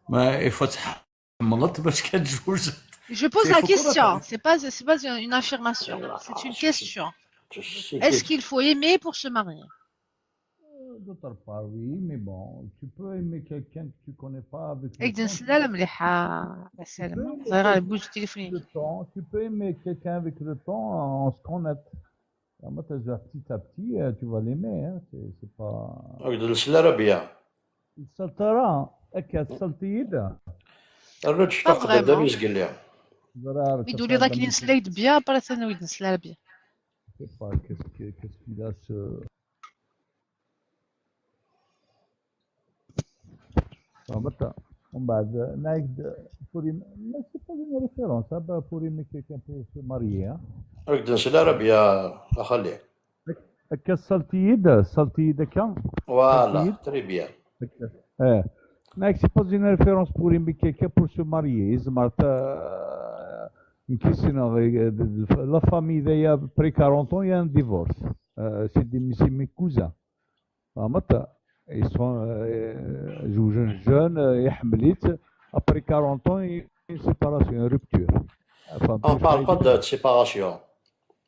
ما يفتح تحملت باش كتزوج. Je pose la question, c'est pas une affirmation, c'est une question. Est-ce qu'il faut aimer pour se marier? D'autre part, oui, mais bon, tu peux aimer quelqu'un que tu connais pas avec le temps. Tu peux aimer quelqu'un avec le temps en se connaître. Petit à petit, tu vas l'aimer, hein. C'est pas. السلطرة هكا السلطيدة. الرجل تقدر دميز قال. زرار مي دولي ذاك اللي نسلايد بيان برا ثاني ويد نسلا بيان. sais pas qu'est-ce qu'il a ce فهمت. ومن بعد نايك pour mais c'est pas une référence pour aimer quelqu'un pour se marier. راك نسلا ربيا اخليه. هكا السلتيد السلتيد هكا. voilà très bien. اه نايك c'est pas une référence pour aimer quelqu'un pour se marier. زعما نكيسينا la famille ذايا après 40 ans il y a un divorce. C'est des c'est mes cousins فهمت. Ils sont زوجين jeunes يحمليت après 40 ans une séparation, une rupture. On parle pas de séparation.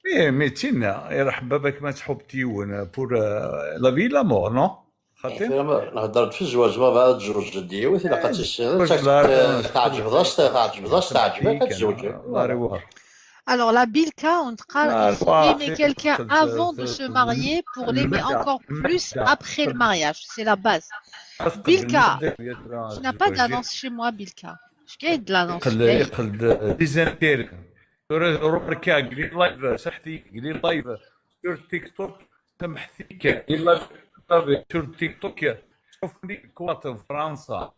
ايه mais تينا يرحم باباك ما تحب تيون pour la vie la mort non خاطر نهضر في الزواج ما بعد تزوج ديوث الا قد تعجب ضاش تعجب ضاش تعجبك تزوج. Alors, la Bilka, on il faut aimer quelqu'un avant de se marier pour l'aimer encore plus après le mariage. C'est la base. Bilka, tu n'as pas d'annonce chez moi, Bilka. Je gagne de l'annonce. des روبركا قلي live صحتي قلي live sur TikTok سمحتي قلي live sur TikTok شوفني كوات فرنسا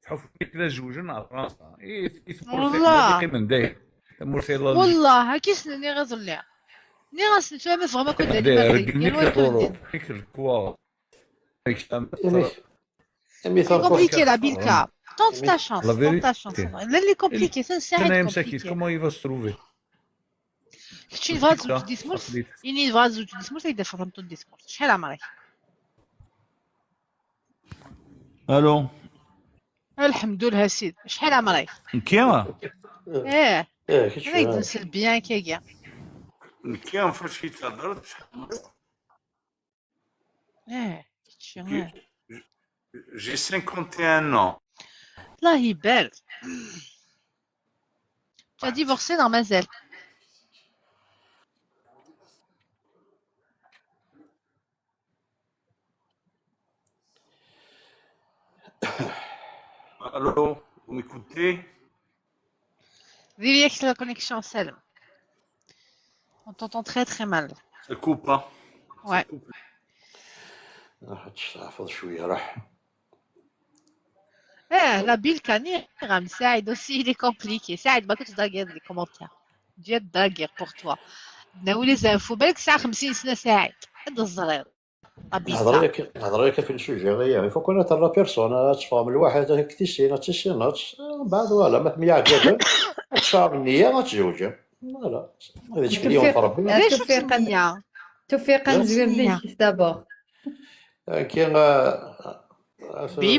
شوفني كلا زوجنا فرنسا والله من داير والله كيس ني غير لا ني غاس نتفاهم vraiment كنت C'est compliqué la Bilka. Tente ta chance, tente ta chance. Là, il est compliqué, ça c'est compliqué. Comment il va se trouver? كنتي نبغى تزوج ديسمورس إني نبغى تزوج ديسمورس يدير فهمتو ديسمورس شحال عمرك؟ الو الحمد لله سيد شحال عمرك؟ كيما؟ ايه ايه انا نسل بيان كيكا كيما فاش تهضرت. ايه j'ai 51 ans. الله يبارك. Tu as divorcé non مازال؟ Allô, vous m'écoutez? Vivez la connexion Salem. On t'entend très très mal. Ça coupe, hein? Ouais. راح تحفظ شوية راح. Eh, la Bilka Niram, Saïd aussi, il est compliqué. Saïd, ما كنتش داقير les commentaires. جات داقير pour toi. ناوي les infos بالك ساعة 50 سنة ساعد. هذا الصغير. نهضر لك نهضر لك في ال sujet غير il faut connaître la personne تفهم الواحد كتيسينا تيسينا من بعد voilà ما يعجبك تفهم النية غتزوج voilà هذا الشيء اليوم في ربي. توفيقا توفيقا زوين بيك d'abord. كاين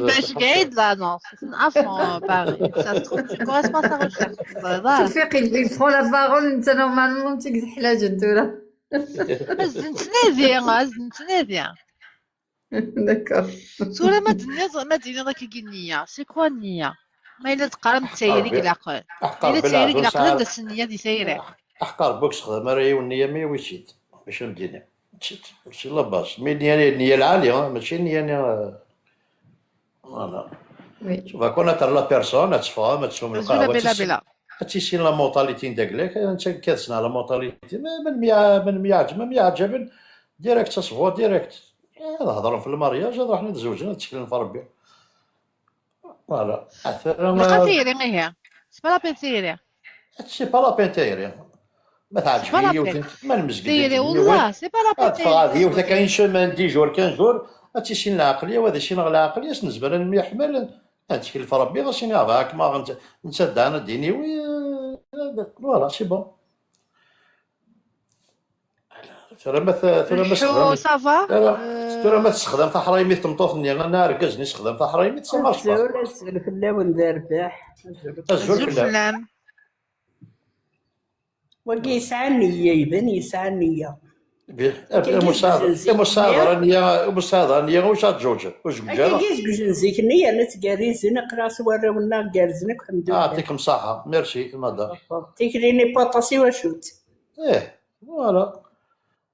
باش قاعد لا non, c'est un enfant pareil. Ça se trouve, tu corresponds à sa recherche. توفيق il prend la parole انت normalement تكزح لا جندوله. نتنادي نتنادي. d'accord. سورة ما دنيا ما دنيا ذاك النية c'est quoi النية؟ ما إلا تقارن تسيريك العقل. إلا تسيريك العقل داس النية دي سيريك. أحقر بوكس خدم راهي والنية ما ويشيت باش ندينا. ماشي la base mais النية النية العالية ماشي النية voilà. شوف connaître la personne تفهم تفهم القهوة. بلا بلا. تيسين la mentalité نداك انت كتسنى la mentalité من من من يعجب direct ça se voit direct. هضروا في ال mariage هذا حنا تزوجنا تشكلنا في ربي voilà. ما تيري هي c'est pas la peine تيري c'est pas la peine تيري ما تعجبني ما نمزق تيري والله c'est pas la peine تيري. هذه كاين semaine dix jours 15 jours تيسين العقلية وهذا الشيء العقلية نزبر نحمل نتكل في ربي غاسي نعرفك ما نسد انا ديني oui voilà c'est bon. ترى ما ترى ما ça va ترى ما تستخدم في حرايمي تمطوطني انا ركزني نستخدم في حرايمي ça marche pas. الزول الزول فلاون ذا رباح الزول فلان وكي يسعى النية يبان يسعى النية. المساعدة نية واش تزوج واش كي كيزوج زيك النية انا تكاريزي نقرا سواراونا كارزنك الحمد لله. يعطيكم الصحة merci madame. تيكريني بوطاسي وشوت. ايه voilà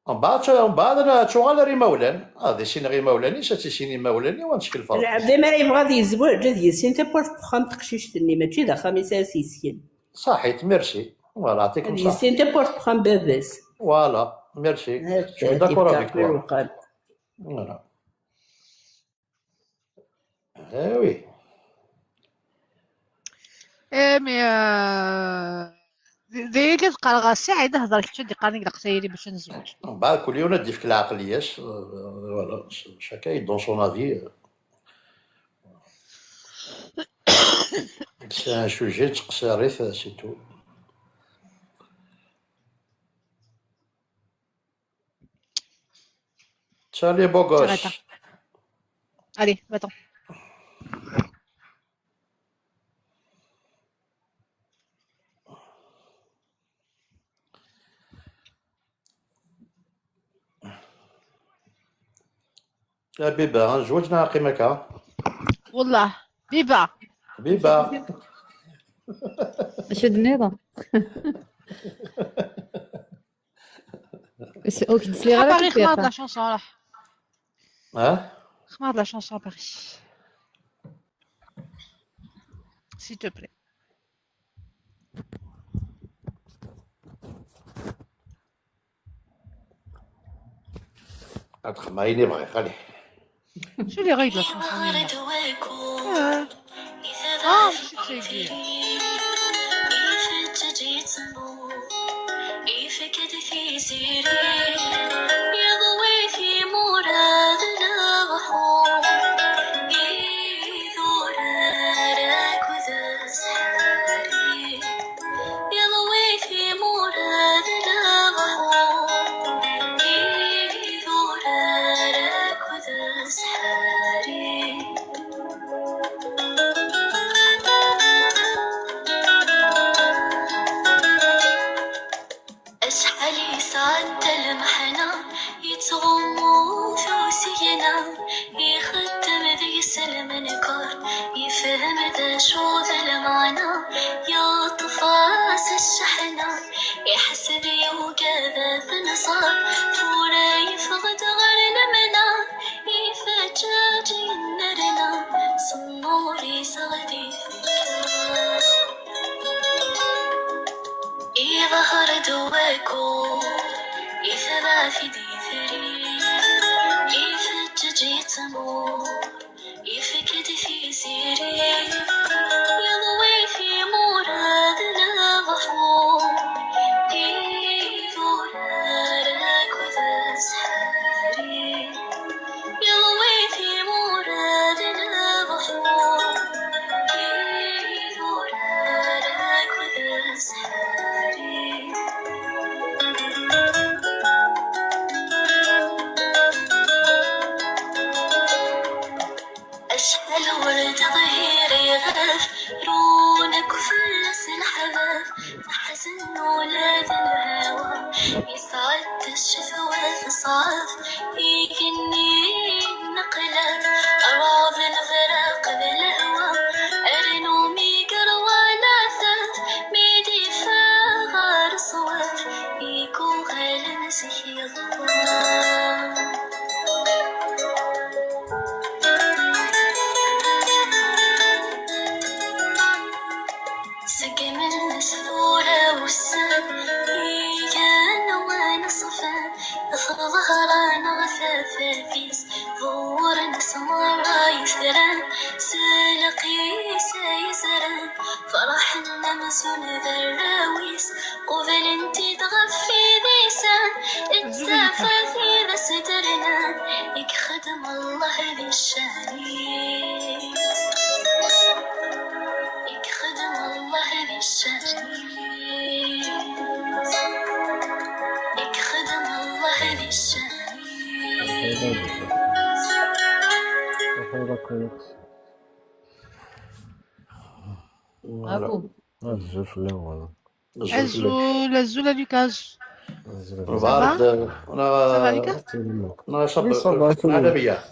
من بعد من بعد انا تشغل ري مولان هذا سين غي مولاني ساتي مولاني ونشكل فرق. العبد ما يبغى يزوج يسين تا بورت بخام تقشيشتني ماشي دا خميس سيسين. صحيت merci voilà يعطيكم هذه الصحة c'est n'importe quoi باباس voilà merci je هاد d'accord يبقى avec في toi الوقت. voilà eh oui. ايه mais دي اللي تقرا غاسي عيد هضر كنت دي قارني القصيري باش نزوج. من بعد كل يوم ندي في العقليات voilà chacun donne son avis, c'est un sujet تقصيريت c'est tout. Salut beau J'arrête. gosse. Allez, va-t'en. يا بيبا زوجنا قيمك. والله بيبا بيبا شد النظام. اوك تسلي غير باري خمار كيف la chanson راح ها خمار la chanson Paris s'il te plaît. تخمايني بغي خلي شو اللي غير la chanson يما اه ماشي تسيقي. Voilà. برافو. Azul, Azul à Lucas. Ça va؟ بارد Ça va انا Lucas؟ انا Oui, ça va, tout le monde. عالمية.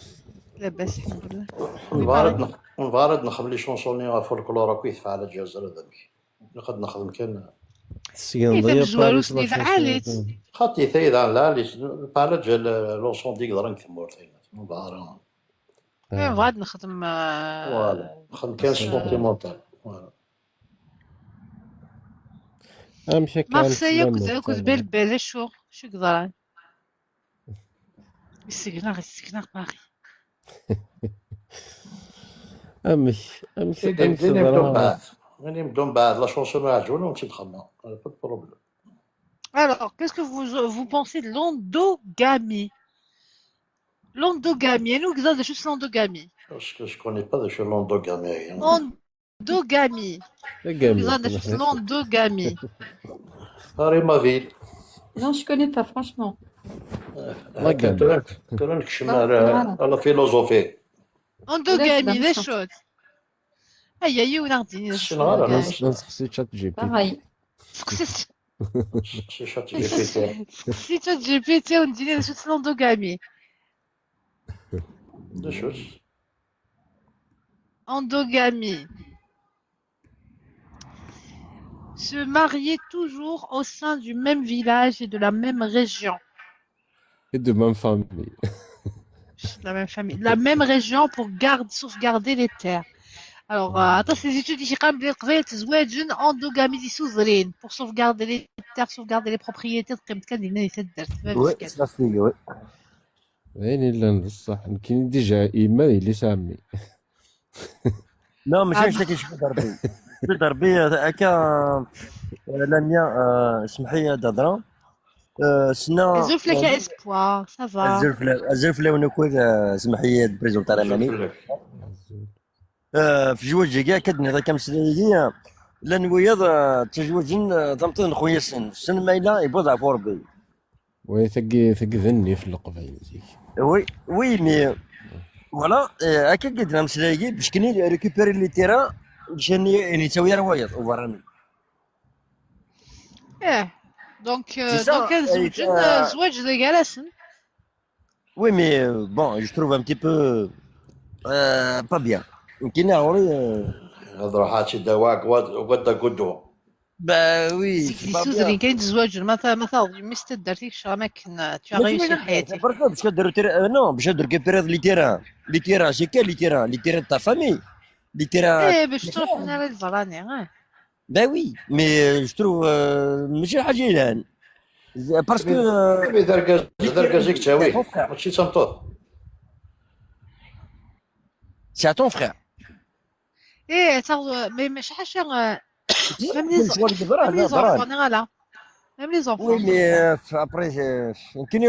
لاباس الحمد لله. نبارد نبارد نخدم les chansons folklore كيف على الجزر هذاك نقد نخدم كان إيه تمزوار وسني عاليت. خاطي ثيدا لا لي على جال لونسون ديك درن ثمورتين مبارا. إيه بغاد نخدم voilà نخدم كان sentimental voilà. أمشي كان مارسيا سلامة كنت تمام. بالبال شو شو قدران يسكنغ يسكنغ باغي أمش أمش ديني أمش ديني بدون ضرا بعد ديني بدون بعد لا شونسون ما عجبونا ونمشي دخلنا با بروبليم. Alors, qu'est-ce que vous pensez de l'endogamie? L'endogamie, nous, vous avez juste l'endogamie. Parce que je connais pas de chez l'endogamie. Endogamie. قامي Vous avez juste l'endogamie. هاري ما في Non, je connais pas, franchement. ما قامي كنا نكشم لا على لا على philosophie. ولا Endogamie, لا les choses. Aïe, aïe, on a dit السنغال انا l'endogamie. نسقسي ChatGPT. Pareil. سي ChatGPT. Si tu GPT, on dit les choses l'endogamie. Deux choses. Endogamie. Se marier toujours au sein du même village et de la même région. Et de même famille. De la même famille. De la même région pour sauvegarder les terres. Alors, attends, ces études qui ramènent les قبائل تزواجن endogamie souveraine pour sauvegarder les terres, sauvegarder les propriétés. تقيم كان دينا يتدرت Oui, c'est la fille, oui. يعني لا بصح كاين déjà إما اللي سامي. Non, ماشي Ah, علاش كيشوف ضربي ضربي هكا لاميا اسمحي دادرا سنا زوف لك espoir, ça va. الزلف لا ونكون اسمحي بريزون تاع ماني في جواج كاع كدني هذا كم سنه لان وياض تزوجن تمطن خويا السن السن ما الا يبوض عفو ربي. وي ثقي ثقي ذني في القبائل ذيك. oui oui mais voilà هكا قدنا مسلاقي باش كني récupérer les terrains باش يعني تسوي روايض وبراني. Eh, donc, C'est ça, donc زوجن زواج ذا جالسن. Oui, mais bon, je trouve un petit peu pas bien. يمكن عوري هذا راح هادشي دواك وغدا قدوة. Bah oui, c'est pas سوزرين bien. كاين تزواج ما ما تاضي مستدر فيك شرا ما كنا tu as ماشي réussi ما حياتك. بركو باش كديروا non باش récupérer les terrains, les terrains, c'est quels les terrains? Les terrains ta famille, les terrains. ايه باش تروح من على البراني اه. Bah oui, mais je trouve ماشي حاجه الان parce que دركاز دركاز تاوي ماشي تنطوط. C'est à ton frère. ايه تاخذ mais ماشي حاجه même les même les enfants voilà, même les Oui, enfants. mais après, يمكن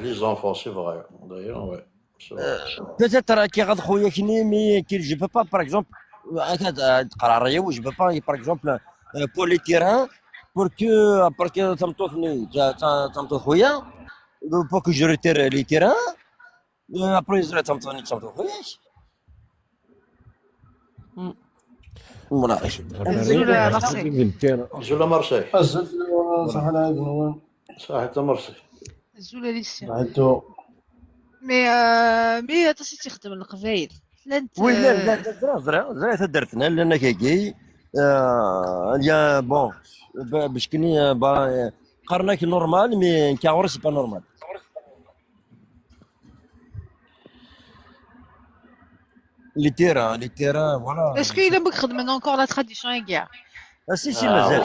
Les enfants, c'est vrai d'ailleurs, ouais, c'est vrai. Peut-être كي غاد خويا كني mais كي je peux pas, par exemple هكا تقرا ريا je peux pas, par exemple, pour les terrains, pour que parce que تمطوطني تمطوط خويا pour que je retire les terrains, après تمطوني تمطوط خويا. Voilà. نزول مارسي. نزول مارسي. صح على هذا. صح مارسي. نزول ليسيا. عدو. Mais تاسي تخدم القبايل لا انت. Oui, لا لا زرا زرا زرا تدرتنا لان كي يا bon باش كني قرناك normal, mais كاور c'est pas normal, les terrains, les terrains, voilà. Est-ce que الا بك خدمنا encore la tradition كاع؟ Si si, مازال.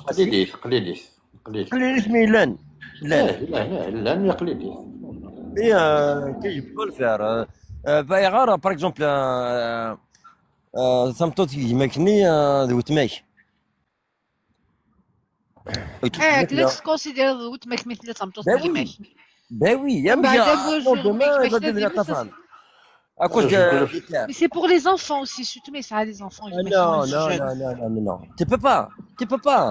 قليليت قليليت قليل. قليليت mais لان لا لان لا لا لا قليليت. Mais كي peux le faire باغي par exemple ثمطوط يمكنني ذو تماك. اه كلا تكونسيدير وتماك مثل تمطوط Bah oui. يماك. Ben oui, يا بعد demain il va devenir ta femme. À cause de des terres. Mais c'est pour les enfants aussi, surtout mais ça a des enfants. Ah non, non, non, non, non, non, non. Tu peux pas. Tu peux pas.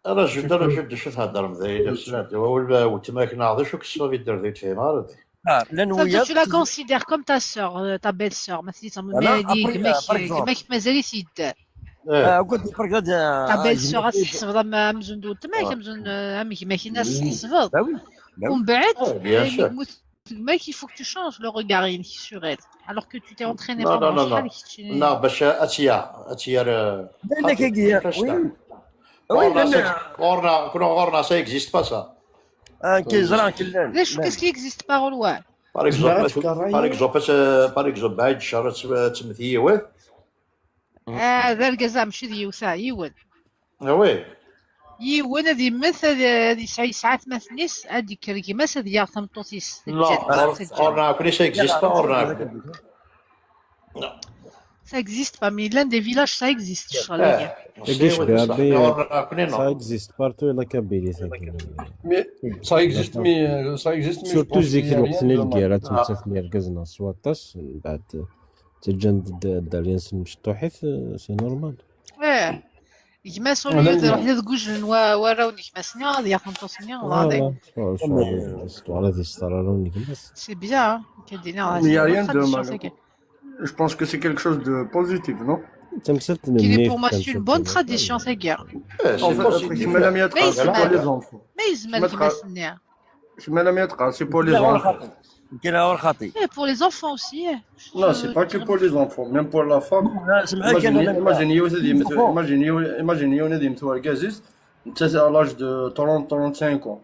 انا جد انا جد شو تهضر مذي وتماك ناضي شو كسو في الدار ذي تفهم هذا. Ah, لان Ça veut dire ويا tu la considères comme ta sœur, ta belle-sœur. مثلا Voilà, après, par exemple. ماك مازال يسيد. قلت par exemple Ta belle-sœur تحسب مزون دو تماك مزون امك ماك الناس تحسب. Bah oui. Bah oui. ومن بعد Bien sûr. mec, il faut que tu changes le regard sur elle. Alors que tu t'es entraîné Non, non, pendant non, non. شحال لا باش اتيا اتيا لا كي oui. Oui, لا غورنا كنا غورنا ça existe pas, ça. كي زرا كلان. علاش qu'est-ce qui existe pas غلوة؟ Par exemple, par exemple, par exemple بعد شهر تمثيوه. هذا الكزا ماشي ديوسا يون. Oui. يون هذه مثل هذه ساعة ثماثنيس هذيك كيما هذه تمطوطيس Non, on ça existe pas, on Ça existe pas, mais l'un des villages, ça existe. Ça existe partout la Kabylie. Mais ça existe, mais ça existe, mais surtout ذيك الوقت اللي الكيرة تمثل ركزنا سواطاس من بعد تجند الدالينس مشطوحيت c'est normal. ايه كيما سوليو تروح لذكوج وراوني كيما سنيا غادي ياخذ سنيا غادي. C'est bien, Mais il n'y a rien de mal. Je pense que c'est quelque chose de positif, non? Qui pour moi c'est une bonne tradition, c'est guère. En fait, c'est pour les enfants. Mais c'est pour les enfants. Pour les enfants aussi. Non, c'est pas que pour les enfants, même pour la femme. Imaginez, à l'âge de 30, 35 ans.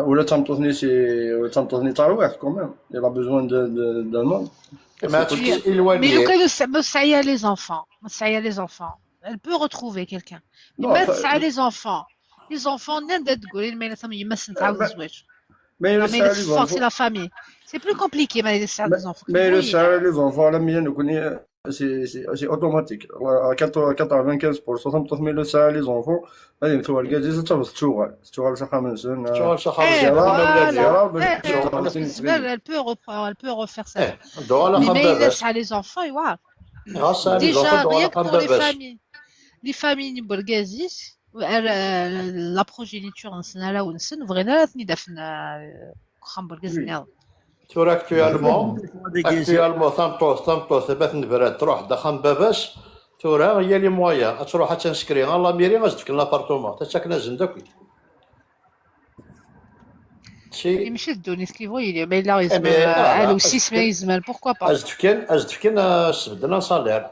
ولا تمطوطني سي ولا تمطوطني تروح quand même. Il a besoin d'un homme. Mais لو كان تسعى les enfants, تسعى les enfants, elle peut retrouver quelqu'un. Mais ما تسعى les enfants. Les enfants نندى تقولي ما ثم يمس نتعاود الزواج. Mais le c'est la famille. C'est plus compliqué mais les enfants. Mais le les enfants la mienne c'est automatique. À 95% تمطوط le ساعة les enfants غادي يمثلوا الكازيز تشتغل تشتغل شي خمس سنين تشتغل شي خمس Elle peut reprendre, elle peut refaire ça. Mais il laisse les enfants, voilà. Déjà, rien que pour les familles, les familles bourgeoises, la progéniture نسنا لا ونسن بغينا ندفن خام بركازنيا. تورا actuellement تمطوط ثبات نبراد تروح دخل باباس تورا هي les moyens تروح t'inscris la mairie غاز تفك l'appartement تسكن زندك سي ماشي دوني ce qu'il voulait mais لا يزمل الو سيس ما يزمل pourquoi pas از تفكن سبدنا salaire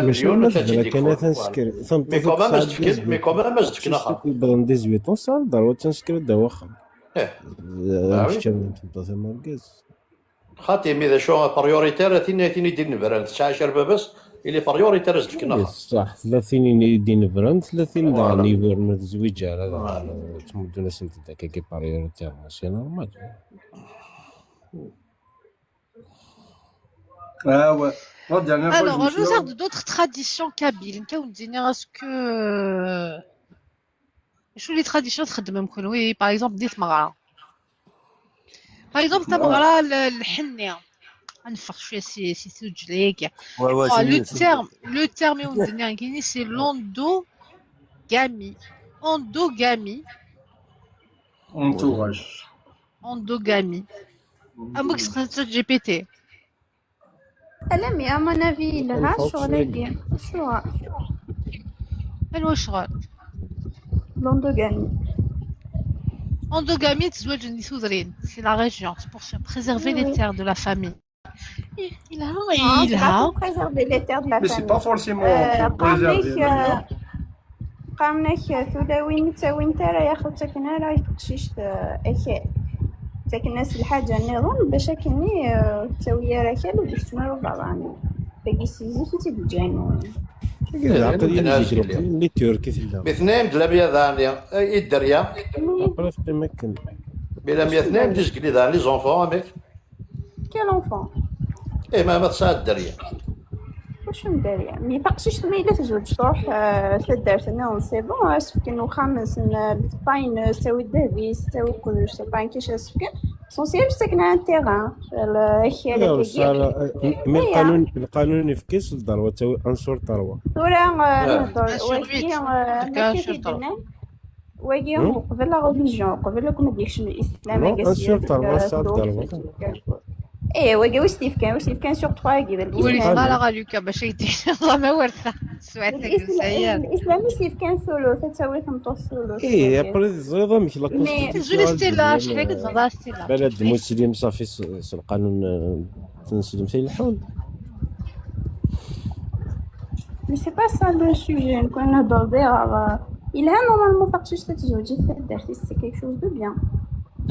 مليون و 30 كان t'inscris mais quand même تفكن mais quand même تفكن اخر بغن 18 صار ضروري t'inscris دا واخا ايه خاطي mais شو prioritaire ثيني يدير نبران 19 باباس اللي prioritaire تفكن اخر صح 30 يدي نبران 30 دا نيفور من الزويج هذا تمدونا سنت كي prioritaire c'est normal. Ah ouais. Alors, on nous a d'autres traditions kabyles. Est-ce que شو les traditions تخدمهم كل oui par exemple ديت مغرا par exemple تمغرا الحنيه نفخ شويه سي سجليك le terme اللي كاين c'est l'endogamie endogamie entourage endogamie اموك سخنت GPT لا mais à mon avis لها شغل شو من شغل L'endogamie. Endogamie, c'est la région, c'est pour préserver les terres de la famille. Il a, non, il a. Pour préserver les terres de la mais famille. Mais c'est pas forcément pour préserver. قامناك ثلاوين تاوين ترى ياخذ تاكنا راه يتقشيش اكل تاكناس الحاجة النظام باش كني تاوية راكل وباش بعضان باقي سيزي كي تدجانو العقلية اللي تركي في باثنين بلا ذاني الدريا بلا 102 ديزكلي ذان les enfants اميك quels enfants اي ما تساعد الدريا واش ندير mais تقشيش ما الا تزوج تروح تدار تنا c'est bon اسفكن وخامس الطاين تساوي الذهبي تساوي كلش طاين كيش اسفكن essentiel ساكنة un terrain mais القانون يفكس الدروه تساوي un sur trois ولا نهضر واكي قبل la religion قبل كنا ديكش الاسلام un sur trois ايه واكي واش تيفكان sur trois كي وليت ما غالوكا باش يدير والله ما ورثه سمعت الاسلام تيفكان ثلث تساوي 18 ثلث ايه après زريضه مثل la constitution ستيلا شحال كنت تهضر ستيلا بلد مسلم صافي القانون تنسلم فيه الحول mais c'est pas ça le sujet نكون نهضر دير الها normalement فاقتش تتزوجي درتي c'est quelque chose de bien.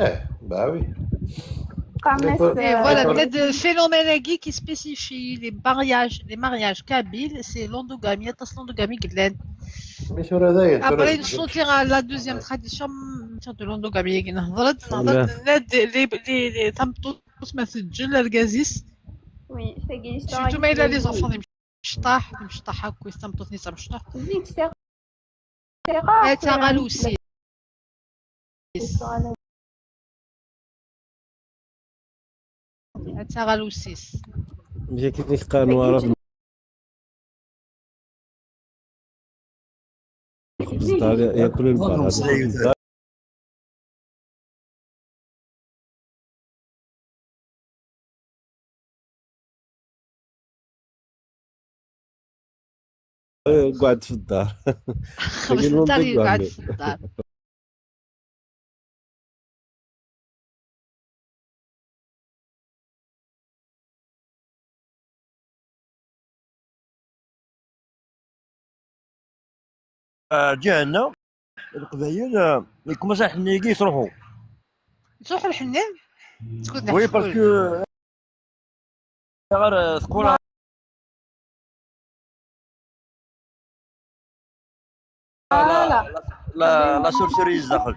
ايه bah oui. Et voilà, peut-être le phénomène qui spécifie les mariages kabyles, c'est l'endogamie, l'endogamie glen. mais ثورة ذاين ثورة Après, نصوتي على la deuxième tradition de l'endogamie كي نهضرت لا ناد les تمطوط ما تسجل الكازيس oui ثاقي l'histoire surtout ما الا les enfants مشطاح مشطاح هاكو تمطوط نيسا مشطاح زيك c'est rare تاغالو سيس تاغالو سيس مشي كي قانون ورا الخبز الدار ياكل البار هذا الخبز الدار قعد في الدار. خبز تلاقي الدار المنطق يقعد وعمي. في الدار. جهنم القبايل يكون حنيكي يصرفوا. تروحوا الحنان تكون oui parce que غير تقول لا la la sorcellerie داخل.